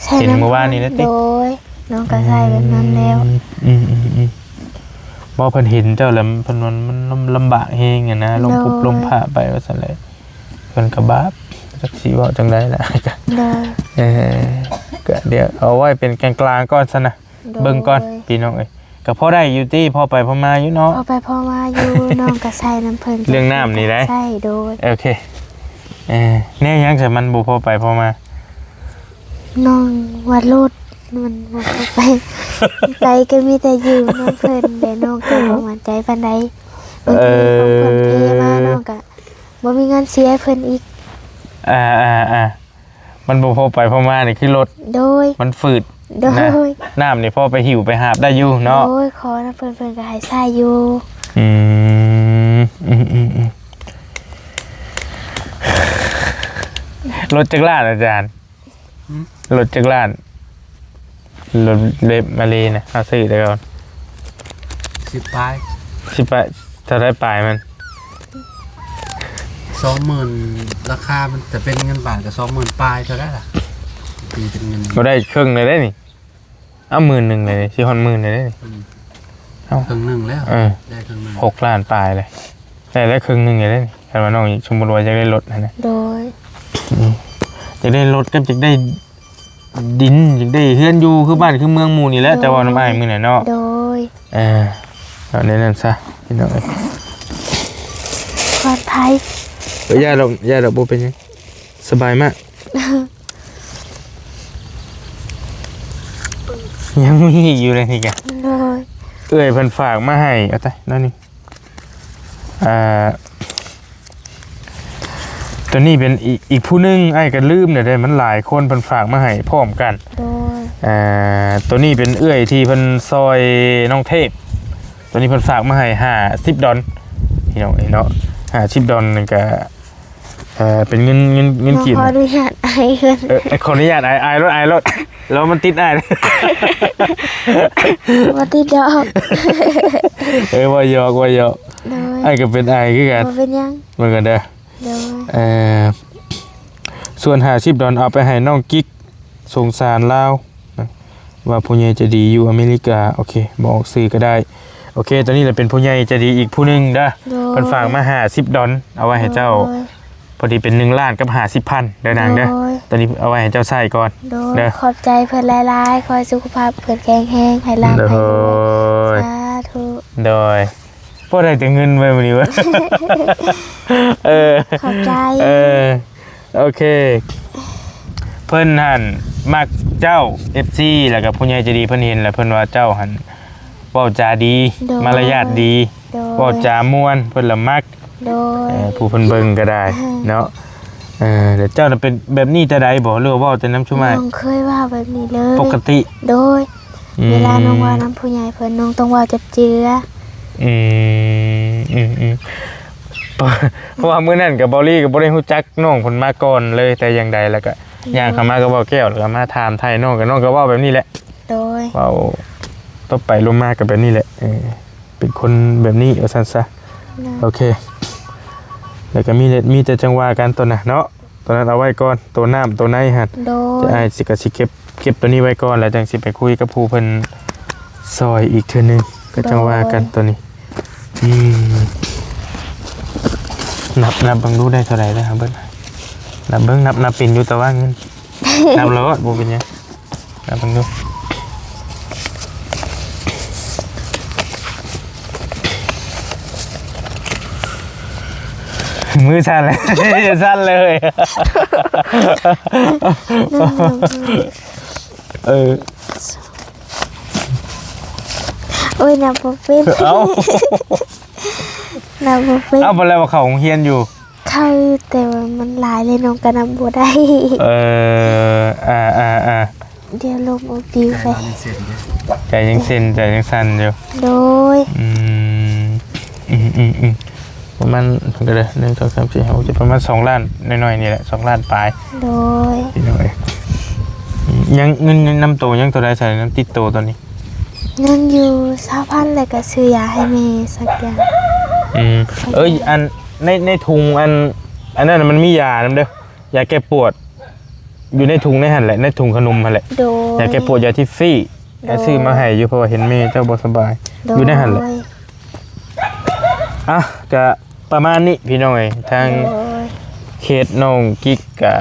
ໃຊ້ ເຫັນມື້ວານນີ້ແຫຼະຕິ? ໂດຍ ນ້ອງກະໃຊ້ແບບນັ້ນແລ້ວ. ອືມ ອືມ ອືມ ອືມ. ບໍ່ ເພິ່ນເຫັນເຈົ້າແລ້ວ ເພິ່ນວ່າມັນລຳ ລຳບາກແຮງຫັ້ນນະ ລົມປຸບ ໂດຍ ລົມພ້າໄປວ່າຊັ້ນແຫຼະ ເພິ່ນກໍບາບ ຈັກຊິເວົ້າຈັ່ງໃດລະ ໂດຍ ເອີ ກໍດຽວເອົາໄວ້ເປັນກາງໆກ່ອນຊັ້ນນະ ໂດຍ ເບິ່ງກ່ອນພີ່ນ້ອງເອີຍ ກໍພໍໄດ້ຢູ່ຕິ ພໍໄປພໍມາຢູ່ເນາະ ພໍໄປພໍມາຢູ່ ນ້ອງກໍໃຊ້ນຳເພິ່ນ ເລື່ອງນ້ຳນີ້ໄດ໋ ໃຊ້ ໂດຍ ໂອເຄ ເອີ ແນວຫຍັງຊະມັນບໍ່ພໍໄປພໍມາ? ນ້ອງວ່າລົດມັນບໍ່ພໍໄປ ໄປກໍມີແຕ່ຢືມນຳເພິ່ນ ແຕ່ນ້ອງກໍບໍ່ໝັ້ນໃຈປານໃດ ບາງທີ ເອີ ຂອງເພິ່ນເພມາ ນ້ອງກໍບໍ່ມີເງິນເສຍໃຫ້ເພິ່ນອີກ ອ່າໆໆ ມັນບໍ່ພໍໄປພໍມານີ້ຄືລົດ ໂດຍ ມັນຝືດ ໂດຍ ນະ ນ້ຳນີ້ພໍໄປຫິ້ວໄປຫາບໄດ້ຢູ່ເນາະ ໂດຍ ຂໍນຳເພິ່ນ ເພິ່ນກໍໃຫ້ໃຊ້ຢູ່ ອືມ ອືມໆໆ ລົດຈັກລ້ານອາຈານ? ຫຶ? ລົດຈັກລ້ານ? ລົດເລັບມາລີນະ ເຮົາຊື້ແຕ່ກ່ອນ ສິບປາຍ ສິບປາຍ ເທົ່າໃດປາຍມັນ? ສອງໝື່ນ ລາຄາມັນ ແຕ່ເປັນເງິນບາດກໍສອງໝື່ນປາຍ ເທົ່າໃດລະ? ຕີເປັນເງິນ ບໍ່ໄດ້ເຄິ່ງເລີຍເດ້ນີ້ ເອົາໝື່ນໜຶ່ງເລີຍ ຊິຮອດໝື່ນເລີຍເດ້ນີ້ ອືມ ເອົ້າ ເຄິ່ງໜຶ່ງແລ້ວ ເອີ ໄດ້ເຄິ່ງໜຶ່ງ ຫົກລ້ານປາຍເລີຍ ໄດ້ແລ້ວເຄິ່ງໜຶ່ງເລີຍເດ້ນີ້ ຄັນວ່ານ້ອງສົມມຸດວ່າຢາກໄດ້ລົດຫັ້ນນະ ໂດຍ ອືມ ຢາກໄດ້ລົດກັບຢາກໄດ້ ດິນ ຢາກໄດ້ເຮືອນຢູ່ຄືບ້ານຄືເມືອງໝູ່ນີ້ແຫຼະ ໂດຍ ເຈົ້າເວົ້ານຳອ້າຍມື້ນັ້ນເນາະ ໂດຍ ເອີ ເອົາແນວນັ້ນຊະພີ່ນ້ອງເອີຍ ປອດໄພ ເອີ ຢ່າດອກ ຢ່າດອກ ບໍ່ເປັນຫຍັງ ສະບາຍມາກ ຍັງມີອີກຢູ່ເລີຍນີ້ກະ ໂດຍ ເອື້ອຍເພິ່ນຝາກມາໃຫ້ ເອົາຕາຍ ນັ້ນນີ້ ອ່າ ຕົວນີ້ເປັນອີກ ອີກຜູ້ໜຶ່ງ ອ້າຍກໍລືມແລ້ວເດ້ ມັນຫຼາຍຄົນເພິ່ນຝາກມາໃຫ້ພ້ອມກັນ ໂດຍ ອ່າ ຕົວນີ້ເປັນເອື້ອຍທີ່ເພິ່ນຊ່ອຍນ້ອງເທບ ຕົວນີ້ເພິ່ນຝາກມາໃຫ້ຫ້າສິບດອນ ພີ່ນ້ອງເອີຍເນາະ ຫ້າສິບດອນນີ້ກໍ ເອີ ເປັນເງິນ ເງິນ ເງິນກີບ ຂໍອະນຸຍາດອາຍເພິ່ນ ເອີ ຂໍອະນຸຍາດອາຍ ອາຍໂລດ ອາຍໂລດ ແລ້ວມັນຕິດອ້າຍ ບໍ່ຕິດດອກ ເອີ ເວົ້າຫຍອກ ເວົ້າຫຍອກ ໂດຍ ອ້າຍກໍເປັນອາຍຄືກັນ ບໍ່ເປັນຫຍັງ ເບິ່ງກັນເດີ ໂດຍ ເອີ ສ່ວນຫ້າສິບດອນເອົາໄປໃຫ້ນ້ອງກິກ ສົງສານລາວນະ ວ່າຜູ້ໃຫຍ່ໃຈດີຢູ່ອາເມລິກາ ໂອເຄ ບໍ່ອອກຊື່ກໍໄດ້ ໂອເຄ ຕອນນີ້ລະເປັນຜູ້ໃຫຍ່ໃຈດີອີກຜູ້ໜຶ່ງເດີ ໂດຍ ເພິ່ນຝາກມາຫ້າສິບດອນ ເອົາໄວ້ໃຫ້ເຈົ້າ ໂດຍ ພໍດີເປັນໜຶ່ງລ້ານກັບຫ້າສິບພັນເດີນາງເດີ ໂດຍ ຕອນນີ້ເອົາໄວ້ໃຫ້ເຈົ້າໃຊ້ກ່ອນ ໂດຍ ເດີ ຂອບໃຈເພິ່ນຫຼາຍໆ ຂໍໃຫ້ສຸຂະພາບເພິ່ນແຂງແຮງ ໃຫ້ລ່ຳໃຫ້ລວຍ ໂດຍ ສາທຸ ໂດຍ ບໍ່ໄດ້ແຕ່ເງິນໄວ້ມື້ນີ້ເວີ້ຍ ເອີ ຂອບໃຈ ເອີ ໂອເຄ ເພິ່ນຫັ້ນມັກເຈົ້າ ເອັຟຊີ ແລ້ວກໍຜູ້ໃຫຍ່ໃຈດີເພິ່ນເຫັນແລ້ວ ເພິ່ນວ່າເຈົ້າຫັ້ນເວົ້າຈາດີ ໂດຍ ມາລະຍາດດີ ໂດຍ ເວົ້າຈາມ່ວນ ເພິ່ນລະມັກ ໂດຍ ເອີ ຜູ້ເພິ່ນເບິ່ງກໍໄດ້ ອ່າ ເນາະ ເອີ ແລ້ວເຈົ້ານະເປັນແບບນີ້ແຕ່ໃດບໍ ຫຼືວ່າເວົ້າແຕ່ນຳຊຸມອ້າຍ? ນ້ອງເຄີຍເວົ້າແບບນີ້ເລີຍ ປົກກະຕິ ໂດຍ ອືມ ເວລານ້ອງເວົ້ານຳຜູ້ໃຫຍ່ເພິ່ນ ນ້ອງຕ້ອງເວົ້າຈັບເຈືອ ອືມ ອືມ ອືມ ເພາະ ເພາະວ່າມື້ນັ້ນກໍເບົາລີກໍບໍ່ໄດ້ຮູ້ຈັກນ້ອງເພິ່ນມາກ່ອນເລີຍແຕ່ຢ່າງໃດ ແລ້ວກໍ ໂດຍ ຍ່າງເຂົ້າມາກັບເບົາແກ້ວ ແລ້ວກໍມາຖາມໄຖ່ນ້ອງ ກໍນ້ອງກໍເວົ້າແບບນີ້ແຫຼະ ໂດຍ ເວົ້າຕົບໄປລົມມາກໍແບບນີ້ແຫຼະ ເອີ ເປັນຄົນແບບນີ້ວ່າຊັ້ນຊະ ໂດຍ ໂອເຄ ແລ້ວກໍມີແຕ່ ມີແຕ່ຈັ່ງວ່າກັນໂຕນະເນາະ ໂຕນັ້ນເອົາໄວ້ກ່ອນ ໂຕນ້ຳໂຕໃນຫັ້ນ ໂດຍ ແຕ່ອ້າຍຊິ ກໍຊິເກັບ ເກັບໂຕນີ້ໄວ້ກ່ອນ ແລ້ວຈັ່ງຊິໄປຄຸຍກັບຜູ້ເພິ່ນຊ່ອຍອີກເທື່ອໜຶ່ງ ກໍຈັ່ງວ່າກັນ ໂດຍ ໂຕນີ້ ອືມ ນັບ ນັບເບິ່ງດູໄດ້ເທົ່າໃດແລ້ວ ເບິ່ງ ນັບເບິ່ງ ນັບ ນັບເປັນຢູ່ ແຕ່ວ່າເງິນ ນັບໂລດ ບໍ່ເປັນຫຍັງ ນັບເບິ່ງດູ ມືສັ່ນເລີຍ ສັ່ນເລີຍ ເອີ ໂອ້ຍ ນັບບໍ່ເປັນ ເອົ້າ ນັບບໍ່ເປັນ ເອົ້າ ບໍ່ແລ້ວວ່າເຂົ້າໂຮງຮຽນຢູ່ ເຂົ້າ ແຕ່ວ່າມັນຫຼາຍເລີຍ ນ້ອງກໍນັບບໍ່ໄດ້ ເອີ ອ່າໆໆ ດຽວລົມອົບປິວໄປ ໃຈຍັງເຊັນ ໃຈຍັງສັ່ນຢູ່ ໂດຍ ອືມ ອືມໆໆ ປະມານ ເທົ່າໃດ ໜຶ່ງ ສອງ ສາມ ສີ່ ຫ້າ ຫົກ ເຈັດ ປະມານສອງລ້ານໜ້ອຍໆນີ້ແຫຼະ ສອງລ້ານປາຍ ໂດຍ ພີ່ນ້ອງເອີຍ ຍັງ ເງິນ ເງິນນຳໂຕຍັງເທົ່າໃດ ໃສ່ນຳຕິດໂຕຕອນນີ້? ຍັງຢູ່ຊາວພັນ ແລ້ວກໍຊື້ຢາໃຫ້ແມ່ສັກຢາ ອືມ ເອີຍ ອັນ ໃນ ໃນຖົງອັນ ອັນນັ້ນມັນມີຢານຳເດີ ຢາແກ້ປວດ ຢູ່ໃນຖົງໃນຫັ້ນແຫຼະ ໃນຖົງຂະໜົມຫັ້ນແຫຼະ ໂດຍ ຢາແກ້ປວດ ຢາທິຟຟີ ໂດຍ ຊື້ມາໃຫ້ຢູ່ ເພາະວ່າເຫັນແມ່ເຈົ້າບໍ່ສະບາຍ ໂດຍ ຢູ່ໃນຫັ້ນແຫຼະ ອ່ະ ກະປະມານນີ້ພີ່ນ້ອງເອີຍ ທາງ ໂດຍ ເຂດນ້ອງກິກກະ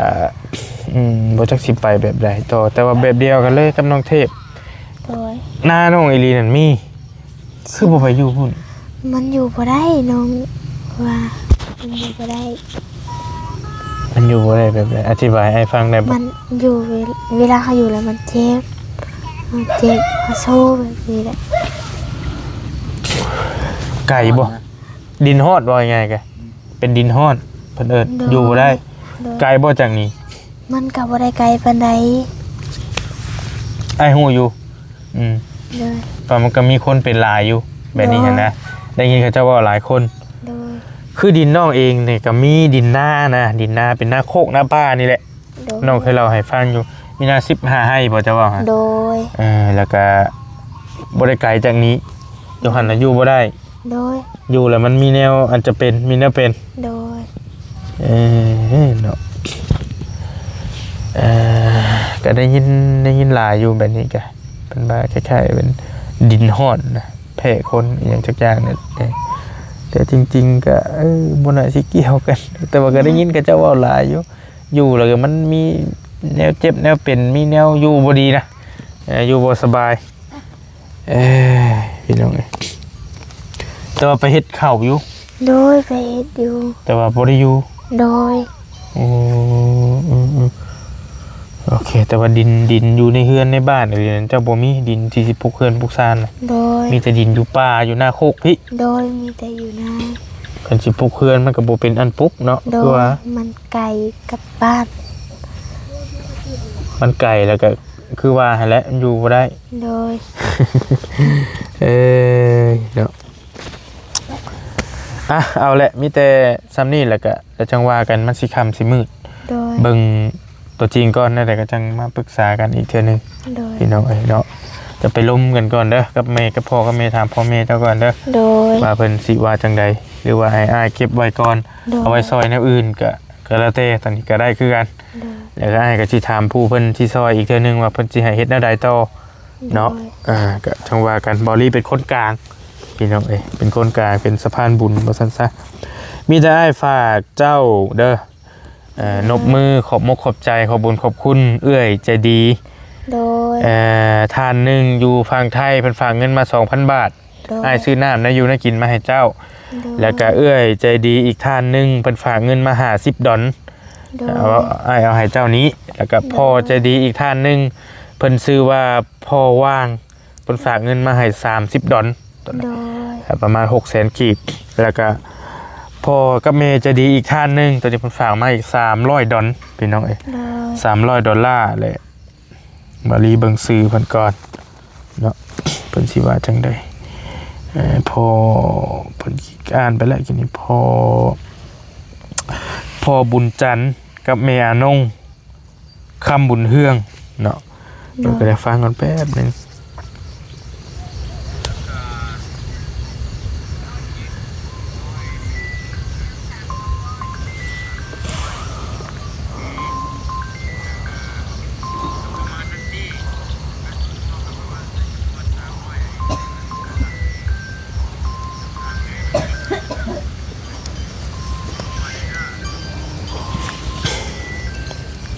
ອືມ ບໍ່ຈັກຊິໄປແບບໃດຕໍ່ ແຕ່ວ່າແບບດຽວກັນເລີຍກັບນ້ອງເທບ ໂດຍ ນານ້ອງອີ່ຫຼີນັ້ນມີ ຄືບໍ່ໄປຢູ່ພຸ້ນ? ມັນຢູ່ບໍ່ໄດ້ ນ້ອງວ່າມັນຢູ່ບໍ່ໄດ້. ມັນຢູ່ບໍ່ໄດ້ແບບໃດ? ອະທິບາຍໃຫ້ຟັງໄດ້ບໍ່? ມັນຢູ່ເວ ເວລາເຮົາຢູ່ແລ້ວມັນເຈັບ ມັນເຈັບ ເຮົາໂຊແບບນີ້ແຫຼະ. ໄກບໍ່? ດິນຮ້ອນ ເວົ້າງ່າຍໆ ກະເປັນດິນຮ້ອນ ເພິ່ນເອີ້ນ ໂດຍ ຢູ່ບໍ່ໄດ້. ໂດຍ ໄກບໍ່ຈາກນີ້? ມັນກະບໍ່ໄດ້ໄກປານໃດ. ອ້າຍຮູ້ຢູ່. ອືມ ໂດຍ ເພາະມັນກະມີຄົນເປັນຫຼາຍຢູ່ແບບນີ້ຫັ້ນນະ ໂດຍ ໄດ້ຍິນເຂົາເຈົ້າເວົ້າຫຼາຍຄົນ. ໂດຍ ຄືດິນນ້ອງເອງນີ້ກະມີດິນນານະ ດິນນາເປັນນາໂຄກນາປ່ານີ້ແຫຼະ. ໂດຍ ນ້ອງເຄີຍເລົ່າໃຫ້ຟັງຢູ່ ມີນາສິບຫ້າໄຮ່ບໍ່ ເຈົ້າເວົ້າຫັ້ນ? ໂດຍ ເອີ ແລ້ວກະບໍ່ໄດ້ໄກຈາກນີ້ ຢູ່ຫັ້ນນະຢູ່ບໍ່ໄດ້. ໂດຍ ຢູ່ແລ້ວມັນມີແນວອັນຈະເປັນ ມີແນວເປັນ. ໂດຍ ເອີ ເນາະ ເອີ ກະໄດ້ຍິນ ໄດ້ຍິນຫຼາຍຢູ່ແບບນີ້ກະ ເພິ່ນວ່າຄ້າຍໆເປັນດິນຮ້ອນນະ ແພ້ຄົນອີ່ຫຍັງຈັກຢ່າງນີ້ແຫຼະ. ແຕ່ຈິງໆກະ ເອີ ບໍ່ໜ້າຊິກ່ຽວກັນ ແຕ່ວ່າກະໄດ້ຍິນເຂົາເຈົ້າເວົ້າຫຼາຍຢູ່ ຢູ່ແລ້ວກະມັນມີແນວເຈັບແນວເປັນ ມີແນວຢູ່ບໍ່ດີນະ ເອີ ຢູ່ບໍ່ສະບາຍ. ເອີ ພີ່ນ້ອງເອີຍ ແຕ່ວ່າໄປເຮັດເຂົ້າຢູ່. ໂດຍ ໄປເຮັດຢູ່ ແຕ່ວ່າບໍ່ໄດ້ຢູ່. ໂດຍ ໂອ້ ອືມໆ ໂອເຄ ແຕ່ວ່າດິນ ດິນຢູ່ໃນເຮືອນໃນບ້ານນີ້ ເຈົ້າບໍ່ມີດິນທີ່ຊິປຸກເຮືອນປຸກຊານນະ? ໂດຍ ມີແຕ່ດິນຢູ່ປ່າຢູ່ນາໂຄກພີ້. ໂດຍ ມີແຕ່ຢູ່ນາ. ຄັນຊິປຸກເຮືອນມັນກະບໍ່ເປັນອັນປຸກເນາະ. ໂດຍ ຄືວ່າມັນໄກກັບບ້ານ ມັນໄກແລ້ວກະ ຄືວ່າຫັ້ນແຫຼະ ມັນຢູ່ບໍ່ໄດ້. ໂດຍ ເອີ ເນາະ ອ່ະ ເອົາແຫຼະ ມີແຕ່ຊ່ຳນີ້ແລ້ວກະ ແລ້ວຈັ່ງວ່າກັນ ມັນຊິຄ່ຳຊິມືດ. ໂດຍ ເບິ່ງຕົວຈິງກ່ອນ ແນວໃດກະຈັ່ງມາປຶກສາກັນອີກເທື່ອໜຶ່ງ. ໂດຍ ພີ່ນ້ອງເອີຍເນາະ ຈະໄປລົມກັນກ່ອນເດີ ກັບແມ່ກັບພໍ່ ກັບແມ່ ຖາມພໍ່ແມ່ເຈົ້າກ່ອນເດີ. ໂດຍ ວ່າເພິ່ນຊິວ່າຈັ່ງໃດ ຫຼືວ່າໃຫ້ອ້າຍເກັບໄວ້ກ່ອນ. ໂດຍ ເອົາໄວ້ຊ່ອຍແນວອື່ນກະ ກະແລ້ວແຕ່ ຕອນນີ້ກະໄດ້ຄືກັນ. ໂດຍ ແລ້ວກະອ້າຍກະຊິຖາມຜູ້ເພິ່ນຊິຊ່ອຍອີກເທື່ອໜຶ່ງວ່າເພິ່ນຊິໃຫ້ເຮັດແນວໃດຕໍ່ເນາະ. ໂດຍ ເອີ ກະຈັ່ງວ່າກັນ ເບົາລີເປັນຄົນກາງ ພີ່ນ້ອງເອີຍ ເປັນຄົນກາງ ເປັນສະພານບຸນວ່າຊັ້ນຊະ. ມີແຕ່ອ້າຍຝາກເຈົ້າເດີ ເອີ ໂດຍ ນົບມືຂອບມົກຂອບໃຈ ຂອບບຸນຂອບຄຸນເອື້ອຍໃຈດີ. ໂດຍ ເອີ ທ່ານໜຶ່ງຢູ່ຝັ່ງໄທ ເພິ່ນຝາກເງິນມາສອງພັນບາດ. ໂດຍ ອ້າຍຊື້ນ້ຳນະຢູ່ນະກິນມາໃຫ້ເຈົ້າ. ໂດຍ ແລ້ວກະເອື້ອຍໃຈດີອີກທ່ານໜຶ່ງ ເພິ່ນຝາກເງິນມາຫ້າສິບດອນ. ໂດຍ ເອົາ ອ້າຍເອົາໃຫ້ເຈົ້ານີ້. ແລ້ວກະ ໂດຍ ພໍ່ໃຈດີອີກທ່ານໜຶ່ງ ເພິ່ນຊື່ວ່າພໍ່ຫວ່າງ ເພິ່ນຝາກເງິນມາໃຫ້ສາມສິບດອນ. ໂດຍ ປະມານຫົກແສນກີບ. ແລ້ວກະພໍ່ກັບແມ່ໃຈດີອີກທ່ານໜຶ່ງ ໂຕນີ້ເພິ່ນຝາກມາອີກສາມຮ້ອຍດອນ ພີ່ນ້ອງເອີຍ. ໂດຍ ສາມຮ້ອຍດອນລາ ແລະ ມາລີເບິ່ງຊື່ເພິ່ນກ່ອນເນາະ ເພິ່ນຊິວ່າຈັ່ງໃດ. ເອີ ພໍ່ ເພິ່ນອ່ານໄປແລ້ວ ກິນນີ້ ພໍ່ ພໍ່ບຸນຈັນກັບແມ່ອານົງ ຄຳບຸນເຮືອງເນາະ. ໂດຍ ເພິ່ນກະໄດ້ຟັງກ່ອນແປັບໜຶ່ງ.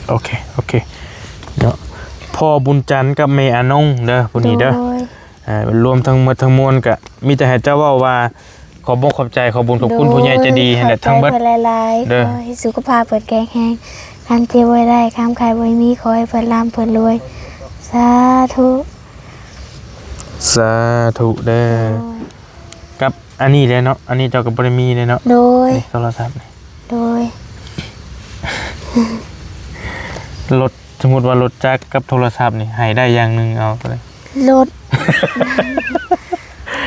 ໂອເຄ ໂອເຄເນາະ ພໍ່ບຸນຈັນກັບແມ່ອານົງເດີ ຜູ້ນີ້ເດີ. ໂດຍ ອ່າ ລວມທັງໝົດທັງມວນກະມີແຕ່ໃຫ້ເຈົ້າເວົ້າວ່າ ຂອບອົກຂອບໃຈ ຂອບບຸນຂອບຄຸນ ໂດຍ ຜູ້ໃຫຍ່ໃຈດີຫັ້ນແຫຼະ ທັງເບິດ ຂອບໃຈເພິ່ນຫຼາຍໆ ເດີ. ຂໍໃຫ້ສຸຂະພາບເພິ່ນແຂງແຮງ ຄຳເຈັບບໍ່ໄດ້ ຄຳໄຂ້ບໍ່ມີ ຂໍໃຫ້ເພິ່ນລ່ຳເພິ່ນລວຍ ສາທຸ ສາທຸເດີ. ໂດຍ ກັບອັນນີ້ແຫຼະເນາະ ອັນນີ້ເຈົ້າກະບໍ່ໄດ້ມີເດ້ເນາະ. ໂດຍ ນີ້ໂທລະສັບນີ້. ໂດຍ ລົດ ສົມມຸດວ່າລົດຈັກກັບໂທລະສັບນີ້ ໃຫ້ໄດ້ຢ່າງໜຶ່ງ ເອົາໂຕໃດ? ລົດ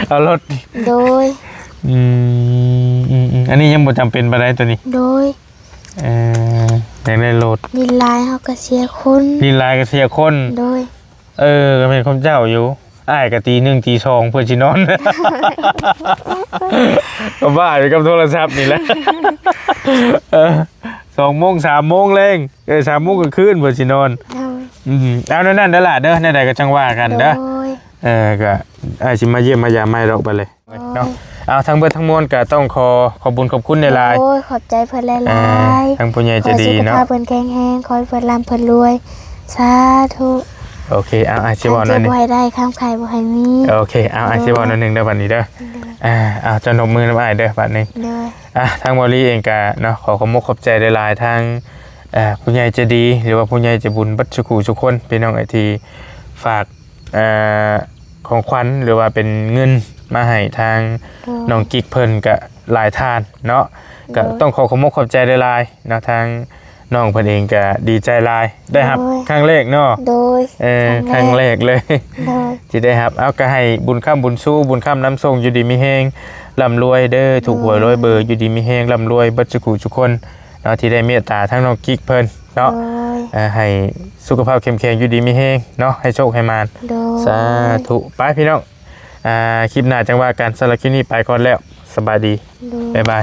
ເອົາລົດ. ໂດຍ ອືມ ອັນນີ້ຍັງບໍ່ຈຳເປັນປານໃດໂຕນີ້. ໂດຍ ເອີ ຢາກໄດ້ລົດ. ຫຼິ້ນຫຼາຍເຮົາກະເສຍຄົນ ຫຼິ້ນຫຼາຍກະເສຍຄົນ. ໂດຍ ເອີ ກະແມ່ນຄວາມເຈົ້າຢູ່ ອ້າຍກະຕີໜຶ່ງຕີສອງເພື່ອຊິນອນ ກະບ້າຢູ່ກັບໂທລະສັບນີ້ແຫຼະ. ເອີ ສອງໂມງ ສາມໂມງແລງ ເອີ ສາມໂມງກາງຄືນເພື່ອຊິນອນ. ໂດຍ ອືມ ເອົາແນວນັ້ນເດີຫຼ້າເດີ ແນວໃດກະຈັ່ງວ່າກັນເດີ. ໂດຍ ເອີ ກະອ້າຍຊິມາຢ້ຽມມາຢາມໃໝ່ດອກ ບາດນີ້ເນາະ. ເອົາ ທັງເບິດທັງມວນກໍຕ້ອງຂໍຂອບບຸນຂອບຄຸນຫຼາຍໆ ໂອ້ຍ ຂອບໃຈເພິ່ນຫຼາຍໆ ເອີ ທາງຜູ້ໃຫຍ່ໃຈດີເນາະ ຂໍໃຫ້ສຸຂະພາບເພິ່ນແຂງແຮງ ຂໍໃຫ້ເພິ່ນລ່ຳເພິ່ນລວຍ ສາທຸ. ໂອເຄ ເອົາ ອ້າຍຊິເວົ້າໜ້ອຍໜຶ່ງ ຄຳເຈັບບໍ່ໃຫ້ໄດ້ ຄຳໄຂ້ບໍ່ໃຫ້ມີ ໂອເຄ ເອົາ ໂດຍ ອ້າຍຊິເວົ້າໜ້ອຍໜຶ່ງເດີ ບັດນີ້ເດີ ໂດຍ ອ່າ ເອົາ ເຈົ້ານົບມືນຳອ້າຍເດີ ບັດນີ້ ໂດຍ ອ່າ ທາງເບົາລີເອງກະເນາະ ຂໍຂອບມົກຂອບໃຈຫຼາຍໆ ທາງ ເອີ ຜູ້ໃຫຍ່ໃຈດີ ຫຼືວ່າຜູ້ໃຫຍ່ໃຈບຸນເບິດສູ່ຜູ້ສູ່ຄົນ ພີ່ນ້ອງເອີຍ ທີ່ຝາກ ເອີ ຂອງຂວັນ ຫຼືວ່າເປັນເງິນມາໃຫ້ທາງ ໂດຍ ນ້ອງກິກເພິ່ນກະຫຼາຍທ່ານເນາະ ໂດຍ ກະຕ້ອງຂໍຂອບມົກຂອບໃຈຫຼາຍໆເນາະ ທາງນ້ອງເພິ່ນເອງກະດີໃຈຫຼາຍ ໄດ້ຮັບ ໂດຍ ຄັ້ງແລກເນາະ ໂດຍ ເອີ ຄັ້ງແລກ ຄັ້ງແລກເລີຍ ໂດຍ ທີ່ໄດ້ຮັບ ເອົາ ກະໃຫ້ບຸນຄ້ຳບຸນຊູ ບຸນຄ້ຳນຳສົ່ງ ຢູ່ດີມີແຮງ ລ່ຳລວຍເດີ ຖືກຫວຍ ໂດຍ ລວຍເບີ ຢູ່ດີມີແຮງ ລ່ຳລວຍເບິດສູ່ຜູ້ສູ່ຄົນເນາະ ທີ່ໄດ້ເມດຕາທາງນ້ອງກິກເພິ່ນ ເນາະ ໂດຍ ເອີ ໃຫ້ສຸຂະພາບເຂັ້ມແຂງ ຢູ່ດີມີແຮງເນາະ ໃຫ້ໂຊກໃຫ້ໝານ ໂດຍ ສາທຸ ໄປພີ່ນ້ອງ ອ່າ ຄລິບໜ້າຈັ່ງວ່າກັນ ສຳລັບຄລິບນີ້ໄປກ່ອນແລ້ວ ສະບາຍດີ ໂດຍ ບາຍບາຍ.